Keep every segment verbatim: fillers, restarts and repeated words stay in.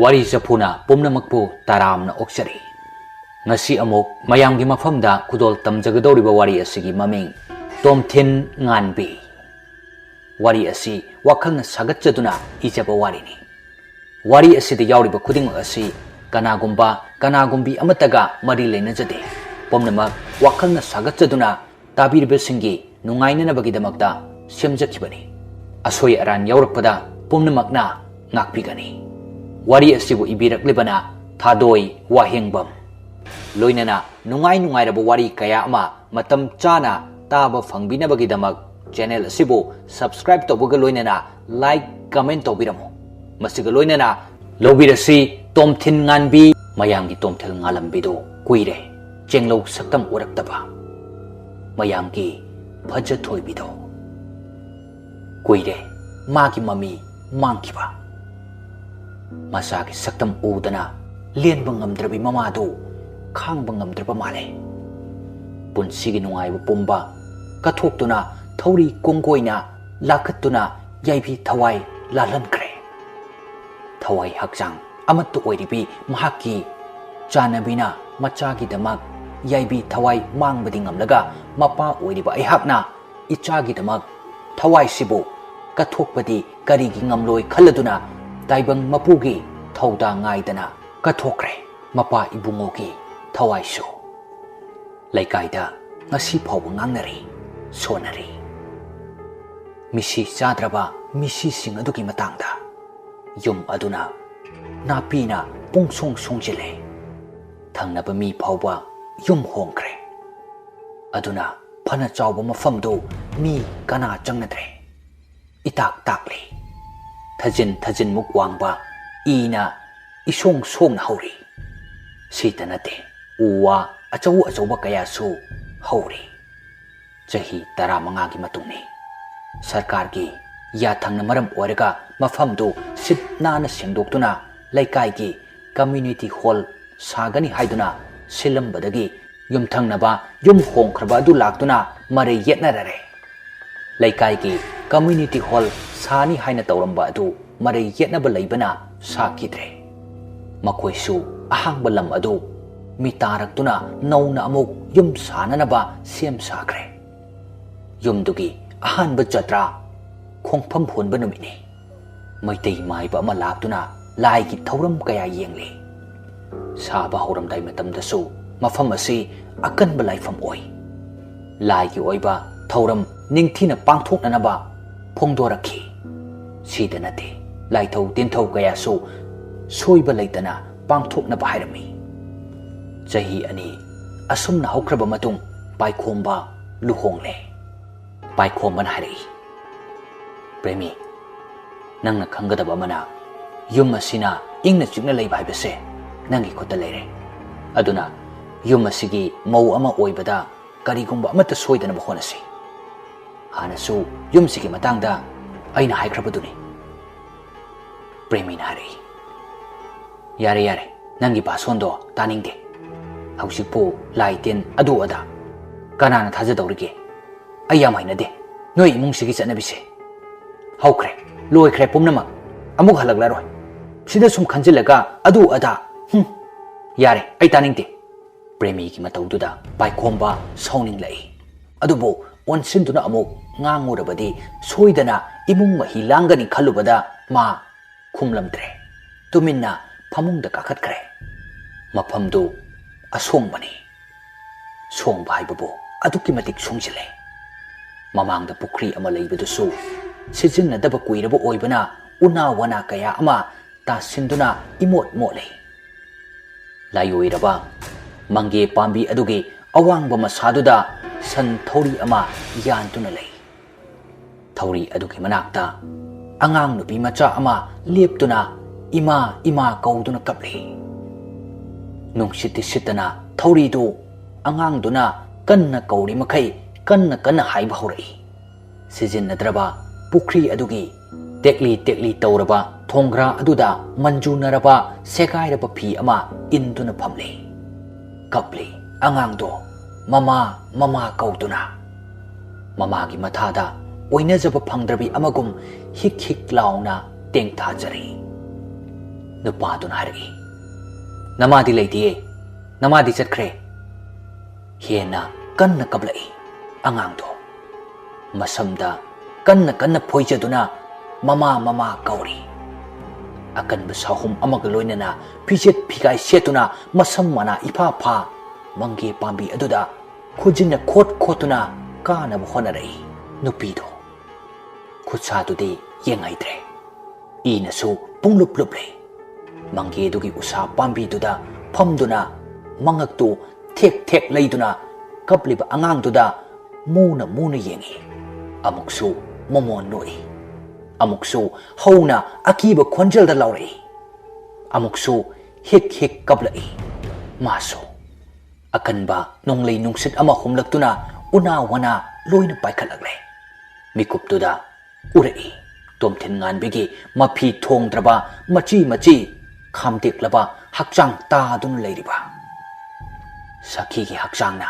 ꯋꯥꯔꯤ ꯆꯐꯨꯅ ꯄꯨꯝꯅꯃꯛꯄꯨ ꯇꯔꯥꯝꯅ ꯑꯣꯛꯆꯔꯤ꯫ ꯉꯁꯤ ꯑꯃꯨꯛ ꯃꯌꯥꯝꯒꯤ ꯃꯐꯝꯗ ꯈꯨꯗꯣꯜ ꯇꯝꯖꯒꯗꯧꯔꯤꯕ ꯋꯥꯔꯤ ꯑꯁꯤꯒꯤ ꯃꯃꯤꯡ ꯇꯣꯝꯊꯤꯟ ꯉꯥꯟꯕꯤ꯫ ꯋꯥꯔꯤ ꯑꯁꯤ ꯋꯥꯈꯜꯅ ꯁꯥꯒꯠꯆꯗꯨꯅ ꯏꯖꯕ ꯋꯥꯔꯤꯅꯤ꯫ ꯋꯥꯔꯤ ꯑꯁꯤꯗ ꯌꯥꯎꯔꯤꯕ ꯈꯨꯗꯤꯡꯃꯛ ꯑꯁꯤ ꯀꯅꯥꯒꯨꯝꯕ, ꯀꯅꯥꯒꯨꯝꯕꯤ ꯑꯃꯠꯇꯒ ꯃꯔꯤ ꯂꯩꯅꯖꯗꯦ꯫ ꯄꯨꯝꯅꯃꯛ ꯋꯥꯈꯜꯅ ꯁꯥꯒꯠꯆꯗꯨꯅ ꯇꯥꯕꯤꯔꯤꯕꯁꯤꯡꯒꯤ ꯅꯨꯡꯉꯥꯏꯅꯅꯕꯒꯤꯗꯃꯛꯇ ꯁꯦꯝꯖꯈꯤꯕꯅꯤ꯫ ꯑꯁꯣꯏ ꯑꯔꯥꯟ ꯌꯥꯎꯔꯛꯄꯗ ꯄꯨꯝꯅꯃꯛꯅ ꯉꯥꯛꯄꯤꯒꯅꯤ꯫ ꯋꯥꯔꯤ ꯑꯁꯤꯕꯨ ꯏꯕꯤꯔꯛꯂꯤꯕꯅ ꯊꯥꯗꯣꯏ ꯋꯥꯍꯦꯡꯕꯝ꯫ ꯂꯣꯏꯅꯅ ꯅꯨꯡꯉꯥꯏ ꯅꯨꯡꯉꯥꯏꯔꯕ ꯋꯥꯔꯤ ꯀꯌꯥ ꯑꯃ ꯃꯇꯝ ꯆꯥꯅ ꯇꯥꯕ ꯐꯪꯕꯤꯅꯕꯒꯤꯗꯃꯛ channel ꯑꯁꯤꯕꯨ subscribe ꯇꯧꯕꯒ ꯂꯣꯏꯅꯅ like, comment ꯇꯧꯕꯤꯔꯝꯃꯨ꯫ ꯃꯁꯤꯒ ꯂꯣꯏꯅꯅ ꯂꯧꯕꯤꯔꯁꯤ ꯇꯣꯝꯊꯤꯟ ꯉꯥꯟꯕꯤ꯫ ꯃꯌꯥꯝꯒꯤ ꯇꯣꯝꯊꯤꯟ ꯉꯥꯜꯂꯝꯕꯤꯗꯣ ꯀꯨꯏꯔꯦ꯫ ꯆꯦꯡꯂꯧ ꯁꯛꯇꯝ ꯎꯔꯛꯇꯕ ꯃꯌꯥꯝꯒꯤ ꯐꯖꯊꯣꯏꯕꯤꯗꯣ ꯀꯨꯏꯔꯦ꯫ ꯃꯥꯒꯤ ꯃꯃꯤ ꯃꯥꯡꯈꯤꯕ꯫ ꯃꯆꯥꯒꯤ ꯁꯛꯇꯝ ꯎꯗꯅ ꯂꯦꯟꯕ ꯉꯝꯗ꯭ꯔꯕꯤ ꯃꯃꯥꯗꯨ ꯈꯥꯡꯕ ꯉꯝꯗ꯭ꯔꯕ ꯃꯥꯜꯂꯦ꯫ ꯄꯨꯟꯁꯤꯒꯤ ꯅꯨꯡꯉꯥꯏꯕ ꯄꯨꯝꯕ ꯀꯠꯊꯣꯛꯇꯨꯅ ꯊꯧꯔꯤ ꯀꯣꯡꯒꯣꯏꯅ ꯂꯥꯈꯠꯇꯨꯅ ꯌꯥꯏꯕꯤ ꯊꯋꯥꯏ ꯂꯥꯜꯍꯟꯈ꯭ꯔꯦ꯫ ꯊꯋꯥꯏ ꯍꯛꯆꯥꯡ ꯑꯃꯠꯇ ꯑꯣꯏꯔꯤꯕꯤ ꯃꯍꯥꯛꯀꯤ ꯆꯥꯟꯅꯕꯤꯅ ꯃꯆꯥꯒꯤꯗꯃꯛ ꯌꯥꯏꯕꯤ ꯊꯋꯥꯏ ꯃꯥꯡꯕꯗꯤ ꯉꯝꯂꯒ, ꯃꯄꯥ ꯑꯣꯏꯔꯤꯕ ꯑꯩꯍꯥꯛꯅ ꯏꯆꯥꯒꯤꯗꯃꯛ ꯊꯋꯥꯏꯁꯤꯕꯨ ꯀꯠꯊꯣꯛꯄꯗꯤ ꯀꯔꯤꯒꯤ ꯉꯝꯂꯣꯏ ꯈꯜꯂꯗꯨꯅ ꯇꯥꯏꯕꯪ ꯃꯄꯨꯒꯤ ꯊꯧꯗꯥꯡ ꯉꯥꯏꯗꯅ ꯀꯠꯊꯣꯛꯈ꯭ꯔꯦ ꯃꯄꯥ ꯏꯕꯨꯡꯉꯣꯒꯤ ꯊꯋꯥꯏꯁꯨ꯫ ꯂꯩꯀꯥꯏꯗ ꯉꯁꯤ ꯐꯥꯎꯕ ꯉꯥꯡꯅꯔꯤ, ꯁꯣꯟꯅꯔꯤ꯫ ꯃꯤꯁꯤ ꯆꯥꯗ꯭ꯔꯕ ꯃꯤꯁꯤꯁꯤꯡ ꯑꯗꯨꯒꯤ ꯃꯇꯥꯡꯗ꯫ ꯌꯨꯝ ꯑꯗꯨꯅ ꯅꯥꯄꯤꯅ ꯄꯨꯡꯁꯣꯡ ꯁꯣꯡꯖꯤꯜꯂꯦ꯫ ꯊꯪꯅꯕ ꯃꯤ ꯐꯥꯎꯕ ꯌꯨꯝ ꯍꯣꯡꯈ꯭ꯔꯦ꯫ ꯑꯗꯨꯅ ꯐꯅ ꯆꯥꯎꯕ ꯃꯐꯝꯗꯨ ꯃꯤ ꯀꯅꯥ ꯆꯪꯅꯗ꯭ꯔꯦ꯫ ꯏꯇꯥꯛ ꯇꯥꯛꯂꯤ꯫ ꯊꯖꯤꯟ ꯊꯖꯤꯟꯃꯨꯛ ꯋꯥꯡꯕ ꯏꯅ ꯏꯁꯣꯡ ꯁꯣꯡꯅ ꯍꯧꯔꯤ꯫ ꯁꯤꯇ ꯅꯠꯇꯦ, ꯎ ꯋꯥ ꯑꯆꯧ ꯑꯆꯧꯕ ꯀꯌꯥꯁꯨ ꯍꯧꯔꯤ꯫ ꯆꯍꯤ ꯇꯔꯥꯃꯉꯥꯒꯤ ꯃꯇꯨꯡꯅꯤ꯫ ꯁꯔꯀꯥꯔꯒꯤ ꯌꯥꯊꯪꯅ ꯃꯔꯝ ꯑꯣꯏꯔꯒ ꯃꯐꯝꯗꯨ ꯁꯤꯠ ꯅꯥꯟꯅ ꯁꯦꯡꯗꯣꯛꯇꯨꯅ ꯂꯩꯀꯥꯏꯒꯤ community hall ꯁꯥꯒꯅꯤ ꯍꯥꯏꯗꯨꯅ ꯁꯤꯜꯂꯝꯕꯗꯒꯤ ꯌꯨꯝꯊꯪꯅꯕ ꯌꯨꯝ ꯍꯣꯡꯈ꯭ꯔꯕ ꯑꯗꯨ ꯂꯥꯛꯇꯨꯅ ꯃꯔꯩ ꯌꯦꯠꯅꯔꯔꯦ꯫ ꯂꯩꯀꯥꯏꯒꯤ community hall ꯁꯥꯅꯤ ꯍꯥꯏꯅ ꯇꯧꯔꯝꯕ ꯑꯗꯨ ꯃꯔꯩ ꯌꯦꯠꯅꯕ ꯂꯩꯕꯅ ꯁꯥꯈꯤꯗ꯭ꯔꯦ꯫ ꯃꯈꯣꯏꯁꯨ ꯑꯍꯥꯡꯕ ꯂꯝ ꯑꯗꯨ ꯃꯤꯇꯥꯔꯛꯇꯨꯅ ꯅꯧꯅ ꯑꯃꯨꯛ ꯌꯨꯝ ꯁꯥꯅꯅꯕ ꯁꯦꯝ ꯁꯥꯈ꯭ꯔꯦ꯫ ꯌꯨꯝꯗꯨꯒꯤ ꯑꯍꯥꯟꯕ ꯖꯇ꯭ꯔꯥ, ꯈꯣꯡꯐꯝ ꯍꯣꯟꯕ ꯅꯨꯃꯤꯠꯅꯤ꯫ ꯃꯩꯇꯩ ꯃꯥꯏꯕ ꯑꯃ ꯂꯥꯛꯇꯨꯅ ꯂꯥꯏꯒꯤ ꯊꯧꯔꯝ ꯀꯌꯥ ꯌꯦꯡꯂꯦ꯫ ꯁꯥꯕ ꯍꯧꯔꯝꯗꯥꯏ ꯃꯇꯝꯗꯁꯨ ꯃꯐꯝ ꯑꯁꯤ ꯑꯀꯟꯕ ꯂꯥꯏꯐꯝ ꯑꯣꯏ꯫ ꯂꯥꯏꯒꯤ ꯑꯣꯏꯕ ꯊꯧꯔꯝ ꯅꯤꯡꯊꯤꯅ ꯄꯥꯡꯊꯣꯛꯅꯅꯕ ꯐꯣꯡꯗꯣꯔꯛꯈꯤ꯫ ꯁꯤꯗ ꯅꯠꯇꯦ, ꯂꯥꯏꯊꯧ ꯇꯤꯟꯊꯧ ꯀꯌꯥꯁꯨ ꯁꯣꯏꯕ ꯂꯩꯇꯅ ꯄꯥꯡꯊꯣꯛꯅꯕ ꯍꯥꯏꯔꯝꯃꯤ꯫ ꯆꯍꯤ ꯑꯅꯤ ꯑꯁꯨꯝꯅ ꯍꯧꯈ꯭ꯔꯕ ꯃꯇꯨꯡ ꯄꯥꯏꯈꯣꯝꯕ ꯂꯨꯍꯣꯡꯂꯦ꯫ ꯄꯥꯏꯈꯣꯝꯕꯅ ꯍꯥꯏꯔꯛꯏ, "ꯄ꯭ꯔꯦꯃꯤ, ꯅꯪꯅ ꯈꯪꯒꯗꯕ ꯑꯃꯅ, ꯌꯨꯝ ꯑꯁꯤꯅ ꯏꯪꯅ ꯆꯤꯛꯅ ꯂꯩꯕ ꯍꯥꯏꯕꯁꯦ ꯅꯪꯒꯤ ꯈꯨꯠꯇ ꯂꯩꯔꯦ꯫ ꯑꯗꯨꯅ ꯌꯨꯝ ꯑꯁꯤꯒꯤ ꯃꯧ ꯑꯃ ꯑꯣꯏꯕꯗ ꯀꯔꯤꯒꯨꯝꯕ ꯑꯃꯠꯇ ꯁꯣꯏꯗꯅꯕ ꯍꯣꯠꯅꯁꯤ꯫ ꯍꯥꯟꯅꯁꯨ ꯌꯨꯝꯁꯤꯒꯤ ꯃꯇꯥꯡꯗ ꯑꯩꯅ ꯍꯥꯏꯈ꯭ꯔꯕꯗꯨꯅꯤ꯫" ꯄ꯭ꯔꯦꯃꯤꯅ ꯍꯥꯏꯔꯛꯏ, "ꯌꯥꯔꯦ, ꯌꯥꯔꯦ, ꯅꯪꯒꯤ ꯚꯥꯁꯣꯟꯗꯣ ꯇꯥꯅꯤꯡꯗꯦ꯫ ꯍꯧꯖꯤꯛꯄꯨ ꯂꯥꯏ ꯇꯤꯟ ꯑꯗꯨ ꯑꯗꯥ ꯀꯅꯥꯅ ꯊꯥꯖꯗꯧꯔꯤꯒꯦ? ꯑꯩ ꯌꯥꯝ ꯍꯩꯅꯗꯦ ꯅꯣꯏ ꯏꯃꯨꯡꯁꯤꯒꯤ ꯆꯠꯅꯕꯤꯁꯦ꯫ ꯍꯧꯈ꯭ꯔꯦ, ꯂꯣꯏꯈ꯭ꯔꯦ ꯄꯨꯝꯅꯃꯛ꯫ ꯑꯃꯨꯛ ꯍꯜꯂꯛꯂꯔꯣꯏ꯫ ꯁꯤꯗ ꯁꯨꯝ ꯈꯟꯖꯤꯜꯂꯒ ꯑꯗꯨ ꯑꯗꯥ, ꯍꯨꯝ, ꯌꯥꯔꯦ, ꯑꯩ ꯇꯥꯅꯤꯡꯗꯦ꯫" ꯄ꯭ꯔꯦꯃꯤꯒꯤ ꯃꯇꯧꯗꯨꯗ ꯄꯥꯏꯈꯣꯝꯕ ꯁꯥꯎꯅꯤꯡꯂꯛꯏ꯫ ꯑꯗꯨꯕꯨ ꯑꯣꯟꯁꯤꯟꯗꯨꯅ ꯑꯃꯨꯛ ꯉꯥꯡꯉꯨꯔꯕꯗꯤ ꯁꯣꯏꯗꯅ ꯏꯃꯨꯡ ꯃꯍꯤ ꯂꯥꯡꯒꯅꯤ ꯈꯜꯂꯨꯕꯗ ꯃꯥ ꯈꯨꯝꯂꯝꯗ꯭ꯔꯦ꯫ ꯇꯨꯃꯤꯟꯅ ꯐꯃꯨꯡꯗ ꯀꯥꯈꯠꯈ꯭ꯔꯦ꯫ ꯃꯐꯝꯗꯨ ꯑꯁꯣꯡꯕꯅꯤ꯫ ꯁꯣꯡꯕ ꯍꯥꯏꯕꯕꯨ ꯑꯗꯨꯛꯀꯤ ꯃꯇꯤꯛ ꯁꯣꯡꯖꯤꯜꯂꯦ꯫ ꯃꯃꯥꯡꯗ ꯄꯨꯈ꯭ꯔꯤ ꯑꯃ ꯂꯩꯕꯗꯨꯁꯨ ꯁꯤꯖꯤꯟꯅꯗꯕ ꯀꯨꯏꯔꯕ ꯑꯣꯏꯕꯅ ꯎꯅꯥ ꯋꯥꯅꯥ ꯀꯌꯥ ꯑꯃ ꯇꯥꯁꯤꯟꯗꯨꯅ ꯏꯃꯣꯠ ꯃꯣꯠꯂꯤ꯫ ꯂꯥꯏꯑꯣꯏꯔꯕ ꯃꯪꯒꯦ ꯄꯥꯝꯕꯤ ꯑꯗꯨꯒꯤ ꯑꯋꯥꯡꯕ ꯃꯁꯥꯗꯨꯗ ꯁꯟ ꯊꯧꯔꯤ ꯑꯃ ꯌꯥꯟꯗꯨꯅ ꯂꯩ꯫ ꯊꯧꯔꯤ ꯑꯗꯨꯒꯤ ꯃꯅꯥꯛꯇ ꯑꯉꯥꯡ ꯅꯨꯄꯤ ꯃꯆꯥ ꯑꯃ ꯂꯦꯞꯇꯨꯅ ꯏꯃꯥ, ꯏꯃꯥ ꯀꯧꯗꯨꯅ ꯀꯞꯂꯤ꯫ ꯅꯨꯡꯁꯤꯠꯇꯤ ꯁꯤꯠꯇꯅ ꯊꯧꯔꯤꯗꯨ ꯑꯉꯥꯡꯗꯨꯅ ꯀꯟꯅ ꯀꯧꯔꯤ ꯃꯈꯩ ꯀꯟꯅ ꯀꯟꯅ ꯍꯥꯏꯕ ꯍꯧꯔꯛꯏ꯫ ꯁꯤꯖꯤꯟꯅꯗ꯭ꯔꯕ ꯄꯨꯈ꯭ꯔꯤ ꯑꯗꯨꯒꯤ ꯇꯦꯛꯂꯤ ꯇꯦꯛꯂꯤ ꯇꯧꯔꯕ ꯊꯣꯡꯒ꯭ꯔꯥ ꯑꯗꯨꯗ ꯃꯟꯖꯨꯅꯔꯕ ꯁꯦꯒꯥꯏꯔꯕ ꯐꯤ ꯑꯃ ꯏꯟꯗꯨꯅ ꯐꯝꯂꯤ꯫ ꯀꯞꯂꯤ ꯑꯉꯥꯡꯗꯣ, "ꯃꯃꯥ, ꯃꯃꯥ" ꯀꯧꯗꯨꯅ꯫ ꯃꯃꯥꯒꯤ ꯃꯊꯥꯗ ꯑꯣꯏꯅꯖꯕ ꯐꯪꯗ꯭ꯔꯕꯤ ꯑꯃꯒꯨꯝ ꯍꯤꯛ ꯍꯤꯛ ꯂꯥꯎꯅ ꯇꯦꯡꯊꯥꯖꯔꯤ꯫ ꯅꯨꯄꯥꯗꯨꯅ ꯍꯥꯏꯔꯛꯏ, "ꯅꯃꯥꯗꯤ ꯂꯩꯇꯤꯌꯦ, ꯅꯃꯥꯗꯤ ꯆꯠꯈ꯭ꯔꯦ", ꯍꯦꯟꯅ ꯀꯟꯅ ꯀꯞꯂꯛꯏ ꯑꯉꯥꯡꯗꯣ꯫ ꯃꯁꯝꯗ ꯀꯟꯅ ꯀꯟꯅ ꯐꯣꯏꯖꯗꯨꯅ "ꯃꯃꯥ, ꯃꯃꯥ" ꯀꯧꯔꯤ꯫ ꯑꯀꯟꯕ ꯁꯥꯍꯨꯝ ꯑꯃꯒ ꯂꯣꯏꯅꯅ ꯐꯤꯖꯦꯠ ꯐꯤꯒꯥꯏ ꯁꯦꯠꯇꯨꯅ ꯃꯁꯝ ꯃꯅꯥ ꯏꯐꯥ ꯐꯥ ꯃꯪꯒꯦ ꯄꯥꯝꯕꯤ ꯑꯗꯨꯗ ꯈꯨꯖꯤꯟꯅ ꯈꯣꯠ ꯈꯣꯠꯇꯨꯅ ꯀꯥꯅꯕ ꯍꯣꯠꯅꯔꯛꯏ ꯅꯨꯄꯤꯗꯣ꯫ ꯈꯨꯠꯁꯥꯗꯨꯗꯤ ꯌꯦꯡꯍꯩꯗ꯭ꯔꯦ꯫ ꯏꯅꯁꯨ ꯄꯨꯡꯂꯨꯞ ꯂꯨꯞꯂꯦ꯫ ꯃꯪꯒꯦꯗꯨꯒꯤ ꯎꯁꯥ ꯄꯥꯝꯕꯤꯗꯨꯗ ꯐꯝꯗꯨꯅ ꯃꯉꯛꯇꯨ ꯊꯦꯛ ꯊꯦꯛ ꯂꯩꯗꯨꯅ ꯀꯞꯂꯤꯕ ꯑꯉꯥꯡꯗꯨꯗ ꯃꯨꯅ ꯃꯨꯅ ꯌꯦꯡꯏ꯫ ꯑꯃꯨꯛꯁꯨ ꯃꯃꯣꯟ ꯅꯣꯛꯏ꯫ ꯑꯃꯨꯛꯁꯨ ꯍꯧꯅ ꯑꯀꯤꯕ ꯈꯣꯟꯖꯦꯜꯗ ꯂꯥꯎꯔꯛꯏ꯫ ꯑꯃꯨꯛꯁꯨ ꯍꯤꯛ ꯍꯤꯛ ꯀꯞꯂꯛꯏ꯫ ꯃꯥꯁꯨ ꯑꯀꯟꯕ ꯅꯣꯡꯂꯩ ꯅꯨꯡꯁꯤꯠ ꯑꯃ ꯍꯨꯝꯂꯛꯇꯨꯅ ꯎꯅꯥ ꯋꯥꯅꯥ ꯂꯣꯏꯅ ꯄꯥꯏꯈꯠꯂꯛꯂꯦ꯫ ꯃꯤꯀꯨꯞꯇꯨꯗ ꯎꯔꯛꯏ ꯇꯣꯝꯊꯤꯟ ꯉꯥꯟꯕꯤꯒꯤ ꯃꯐꯤ ꯊꯣꯡꯗ꯭ꯔꯕ, ꯃꯆꯤ ꯃꯆꯤ ꯈꯥꯝꯇꯦꯛꯂꯕ ꯍꯛꯆꯥꯡ ꯇꯥꯗꯨꯅ ꯂꯩꯔꯤꯕ꯫ ꯁꯈꯤꯒꯤ ꯍꯛꯆꯥꯡꯅ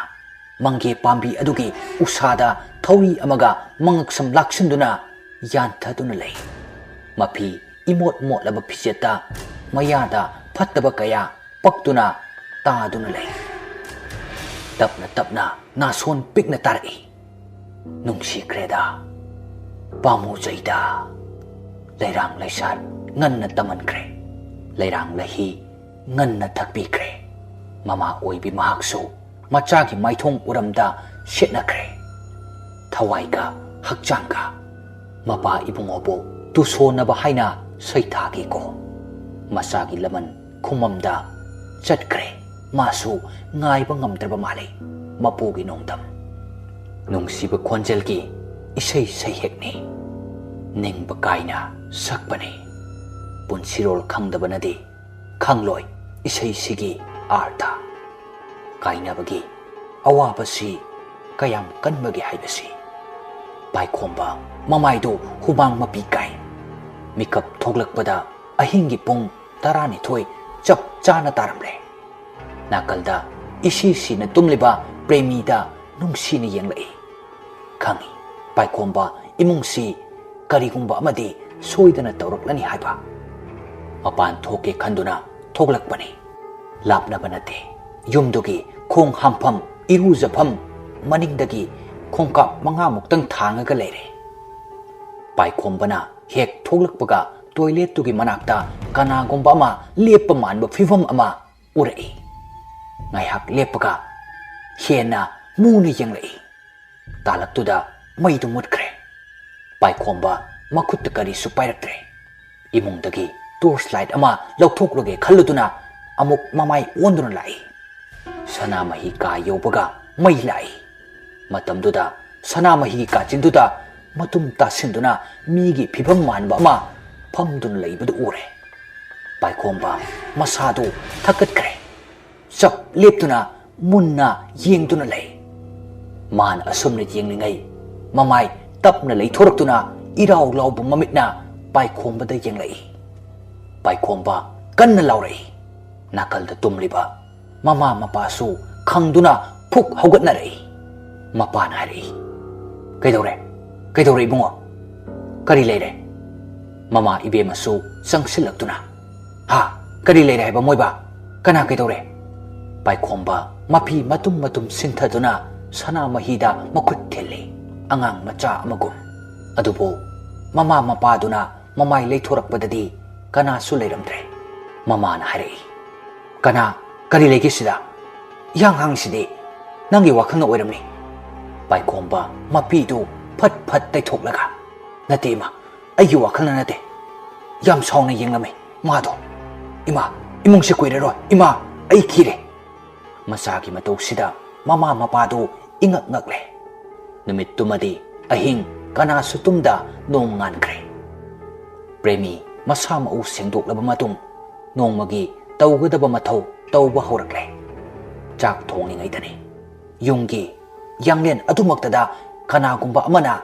ꯃꯪꯒꯦ ꯄꯥꯝꯕꯤ ꯑꯗꯨꯒꯤ ꯎꯁꯥꯗ ꯊꯧꯔꯤ ꯑꯃꯒ ꯃꯉꯛꯁꯝ ꯂꯥꯛꯁꯤꯟꯗꯨꯅ ꯌꯥꯟꯊꯗꯨꯅ ꯂꯩ꯫ ꯃꯐꯤ ꯏꯃꯣꯠ ꯃꯣꯠꯂꯕ ꯐꯤꯖꯦꯠꯇ ꯃꯌꯥꯗ ꯐꯠꯇꯕ ꯀꯌꯥ ꯄꯛꯇꯨꯅ ꯇꯥꯗꯨꯅ ꯂꯩ꯫ ꯇꯞꯅ ꯇꯞꯅ ꯅꯥꯁꯣꯟ ꯄꯤꯛꯅ ꯇꯥꯔꯛꯏ꯫ "ꯅꯨꯡꯁꯤꯈ꯭ꯔꯦꯗ, ꯄꯥꯝꯃꯨꯖꯩꯗ꯫ ꯂꯩꯔꯥꯡ ꯂꯩꯁꯥꯠ ꯉꯟꯅ ꯇꯝꯍꯟꯈ꯭ꯔꯦ, ꯂꯩꯔꯥꯡ ꯂꯩꯍꯤ ꯉꯟꯅ ꯊꯛꯄꯤꯈ꯭ꯔꯦ꯫ ꯃꯃꯥ ꯑꯣꯏꯕꯤ ꯃꯍꯥꯛꯁꯨ ꯃꯆꯥꯒꯤ ꯃꯥꯏꯊꯣꯡ ꯎꯔꯝꯗ ꯁꯦꯠꯅꯈ꯭ꯔꯦ꯫ ꯊꯋꯥꯏꯒ ꯍꯛꯆꯥꯡꯒ ꯃꯄꯥ ꯏꯕꯨꯡꯉꯣꯕꯨ ꯇꯨꯁꯣꯟꯅꯕ ꯍꯥꯏꯅ ꯁꯩꯊꯥꯈꯤꯀꯣ꯫ ꯃꯆꯥꯒꯤ ꯂꯃꯟ ꯈꯨꯃꯝꯗ ꯆꯠꯈ꯭ꯔꯦ꯫ ꯃꯥꯁꯨ ꯉꯥꯏꯕ ꯉꯝꯗ꯭ꯔꯕ ꯃꯥꯜꯂꯦ ꯃꯄꯨꯒꯤ ꯅꯣꯡꯗꯝ꯫ ꯅꯨꯡꯁꯤꯕ ꯈꯣꯟꯖꯦꯜꯒꯤ ꯏꯁꯩ ꯁꯩꯍꯦꯛꯅꯤ꯫ ꯅꯤꯡꯕ ꯀꯥꯏꯅ ꯁꯛꯄꯅꯤ꯫ ꯄꯨꯟꯁꯤꯔꯣꯜ ꯈꯪꯗꯕꯅꯗꯤ ꯈꯪꯂꯣꯏ ꯏꯁꯩꯁꯤꯒꯤ ꯑꯥꯔꯊ꯫ ꯀꯥꯏꯅꯕꯒꯤ ꯑꯋꯥꯕꯁꯤ ꯀꯌꯥꯝ ꯀꯟꯕꯒꯦ ꯍꯥꯏꯕꯁꯤ꯫ ꯄꯥꯏꯈꯣꯝꯕ ꯃꯃꯥꯏꯗꯨ ꯍꯨꯃꯥꯡ ꯃꯄꯤ ꯀꯥꯏ꯫ ꯃꯤꯀꯞ ꯊꯣꯛꯂꯛꯄꯗ ꯑꯍꯤꯡꯒꯤ ꯄꯨꯡ ꯇꯔꯥꯅꯤꯊꯣꯏ ꯆꯞ ꯆꯥꯅ ꯇꯥꯔꯝꯂꯦ꯫ ꯅꯥꯀꯜꯗ ꯏꯁꯤ ꯁꯤꯅ ꯇꯨꯝꯂꯤꯕ ꯄ꯭ꯔꯦꯃꯤꯗ ꯅꯨꯡꯁꯤꯅ ꯌꯦꯡꯂꯛꯏ꯫ ꯈꯪꯏ, ꯄꯥꯏꯈꯣꯝꯕ ꯏꯃꯨꯡꯁꯤ ꯀꯔꯤꯒꯨꯝꯕ ꯑꯃꯗꯤ ꯁꯣꯏꯗꯅ ꯇꯧꯔꯛꯂꯅꯤ ꯍꯥꯏꯕ꯫ ꯃꯄꯥꯟ ꯊꯣꯛꯀꯦ ꯈꯟꯗꯨꯅ ꯊꯣꯛꯂꯛꯄꯅꯤ꯫ ꯂꯥꯞꯅꯕ ꯅꯠꯇꯦ꯫ ꯌꯨꯝꯗꯨꯒꯤ ꯈꯣꯡ ꯍꯥꯝꯐꯝ, ꯏꯔꯨꯖꯐꯝ ꯃꯅꯤꯡꯗꯒꯤ ꯈꯣꯡꯀꯥꯞ ꯃꯉꯥꯃꯨꯛꯇꯪ ꯊꯥꯡꯉꯒ ꯂꯩꯔꯦ꯫ ꯄꯥꯏꯈꯣꯝꯕꯅ ꯍꯦꯛ ꯊꯣꯛꯂꯛꯄꯒ ꯇꯣꯏꯂꯦꯠꯇꯨꯒꯤ ꯃꯅꯥꯛꯇ ꯀꯅꯥꯒꯨꯝꯕ ꯑꯃ ꯂꯦꯞꯄ ꯃꯥꯟꯕ ꯐꯤꯕꯝ ꯑꯃ ꯎꯔꯛꯏ꯫ ꯉꯥꯏꯍꯥꯛ ꯂꯦꯞꯄꯒ ꯍꯦꯟꯅ ꯃꯨꯅ ꯌꯦꯡꯂꯛꯏ꯫ ꯇꯥꯂꯛꯇꯨꯗ ꯃꯩꯗꯨ ꯃꯨꯠꯈ꯭ꯔꯦ꯫ ꯄꯥꯏꯈꯣꯝꯕ ꯃꯈꯨꯠꯇ ꯀꯔꯤꯁꯨ ꯄꯥꯏꯔꯛꯇ꯭ꯔꯦ꯫ ꯏꯃꯨꯡꯗꯒꯤ ꯇꯣꯔꯆ ꯂꯥꯏꯠ ꯑꯃ ꯂꯧꯊꯣꯛꯂꯒꯦ ꯈꯜꯂꯨꯗꯨꯅ ꯑꯃꯨꯛ ꯃꯃꯥꯏ ꯑꯣꯟꯗꯨꯅ ꯂꯥꯛꯏ꯫ ꯁꯅꯥꯃꯍꯤ ꯀꯥ ꯌꯧꯕꯒ ꯃꯩ ꯂꯥꯛꯏ꯫ ꯃꯇꯝꯗꯨꯗ ꯁꯅꯥꯃꯍꯤꯒꯤ ꯀꯥꯆꯤꯟꯗꯨꯗ ꯃꯇꯨꯝ ꯇꯥꯁꯤꯟꯗꯨꯅ ꯃꯤꯒꯤ ꯐꯤꯕꯝ ꯃꯥꯟꯕ ꯑꯃ ꯐꯝꯗꯨꯅ ꯂꯩꯕꯗꯨ ꯎꯔꯦ꯫ ꯄꯥꯏꯈꯣꯝꯕ ꯃꯁꯥꯗꯨ ꯊꯛꯀꯠꯈ꯭ꯔꯦ꯫ ꯆꯞ ꯂꯦꯞꯇꯨꯅ ꯃꯨꯟꯅ ꯌꯦꯡꯗꯨꯅ ꯂꯩ꯫ ꯃꯥꯅ ꯑꯁꯨꯝꯅ ꯌꯦꯡꯂꯤꯉꯩ ꯃꯃꯥꯏ ꯇꯞꯅ ꯂꯩꯊꯣꯔꯛꯇꯨꯅ ꯏꯔꯥꯎ ꯂꯥꯎꯕ ꯃꯃꯤꯠꯅ ꯄꯥꯏꯈꯣꯝꯕꯗ ꯌꯦꯡꯂꯛꯏ꯫ ꯄꯥꯏꯈꯣꯝꯕ ꯀꯟꯅ ꯂꯥꯎꯔꯛꯏ꯫ ꯅꯥꯀꯜꯗ ꯇꯨꯝꯂꯤꯕ ꯃꯃꯥ ꯃꯄꯥꯁꯨ ꯈꯪꯗꯨꯅ ꯐꯨꯛ ꯍꯧꯒꯠꯅꯔꯛꯏ꯫ ꯃꯄꯥꯅ ꯍꯥꯏꯔꯛꯏ, "ꯀꯩꯗꯧꯔꯦ? ꯀꯩꯗꯧꯔꯦ ꯏꯕꯨꯡꯉꯣ? ꯀꯔꯤ ꯂꯩꯔꯦ?" ꯃꯃꯥ ꯏꯕꯦꯝꯃꯁꯨ ꯆꯪꯁꯤꯜꯂꯛꯇꯨꯅ, "ꯍꯥ? ꯀꯔꯤ ꯂꯩꯔꯦ ꯍꯥꯏꯕ ꯃꯣꯏꯕ? ꯀꯅꯥ ꯀꯩꯗꯧꯔꯦ?" ꯄꯥꯏꯈꯣꯝꯕ ꯃꯐꯤ ꯃꯇꯨꯝ ꯃꯇꯨꯝ ꯁꯤꯟꯊꯗꯨꯅ ꯁꯅꯥꯃꯍꯤꯗ ꯃꯈꯨꯠ ꯊꯤꯜꯂꯤ, ꯑꯉꯥꯡ ꯃꯆꯥ ꯑꯃꯒꯨꯝ꯫ ꯑꯗꯨꯕꯨ ꯃꯃꯥ ꯃꯄꯥꯗꯨꯅ ꯃꯃꯥꯏ ꯂꯩꯊꯣꯔꯛꯄꯗꯗꯤ ꯀꯅꯥꯁꯨ ꯂꯩꯔꯝꯗ꯭ꯔꯦ꯫ ꯃꯃꯥꯅ ꯍꯥꯏꯔꯛꯏ, "ꯀꯅꯥ, ꯀꯔꯤ ꯂꯩꯒꯦ ꯁꯤꯗ? ꯏꯍꯥꯡ ꯍꯥꯡꯁꯤꯗꯤ꯫ ꯅꯪꯒꯤ ꯋꯥꯈꯜꯅ ꯑꯣꯏꯔꯝꯅꯤ꯫" ꯄꯥꯏꯈꯣꯝꯕ ꯃꯄꯤꯗꯨ ꯐꯠ ꯐꯠ ꯇꯩꯊꯣꯛꯂꯒ, "ꯅꯠꯇꯦ ꯏꯃꯥ, ꯑꯩꯒꯤ ꯋꯥꯈꯜꯅ ꯅꯠꯇꯦ꯫ ꯌꯥꯝ ꯁꯥꯎꯅ ꯌꯦꯡꯂꯝꯃꯤ ꯃꯥꯗꯣ꯫ ꯏꯃꯥ, ꯏꯃꯨꯡꯁꯦ ꯀꯨꯏꯔꯔꯣꯏ꯫ ꯏꯃꯥ, ꯑꯩ ꯀꯤꯔꯦ꯫" ꯃꯆꯥꯒꯤ ꯃꯇꯧꯁꯤꯗ ꯃꯃꯥ ꯃꯄꯥꯗꯨ ꯏꯉꯛ ꯉꯛꯂꯦ꯫ ꯅꯨꯃꯤꯠꯇꯨꯃꯗꯤ ꯑꯍꯤꯡ ꯀꯅꯥꯁꯨ ꯇꯨꯝꯗ ꯅꯣꯡ ꯉꯥꯟꯈ꯭ꯔꯦ꯫ ꯄ꯭ꯔꯦꯃꯤ ꯃꯁꯥ ꯃꯎ ꯁꯦꯡꯗꯣꯛꯂꯕ ꯃꯇꯨꯡ ꯅꯣꯡꯃꯒꯤ ꯇꯧꯒꯗꯕ ꯃꯊꯧ ꯇꯧꯕ ꯍꯧꯔꯛꯂꯦ꯫ ꯆꯥꯛ ꯊꯣꯡꯂꯤꯉꯩꯗꯅꯤ ꯌꯨꯝꯒꯤ ꯌꯥꯡꯂꯦꯟ ꯑꯗꯨꯃꯛꯇꯗ ꯀꯅꯥꯒꯨꯝꯕ ꯑꯃꯅ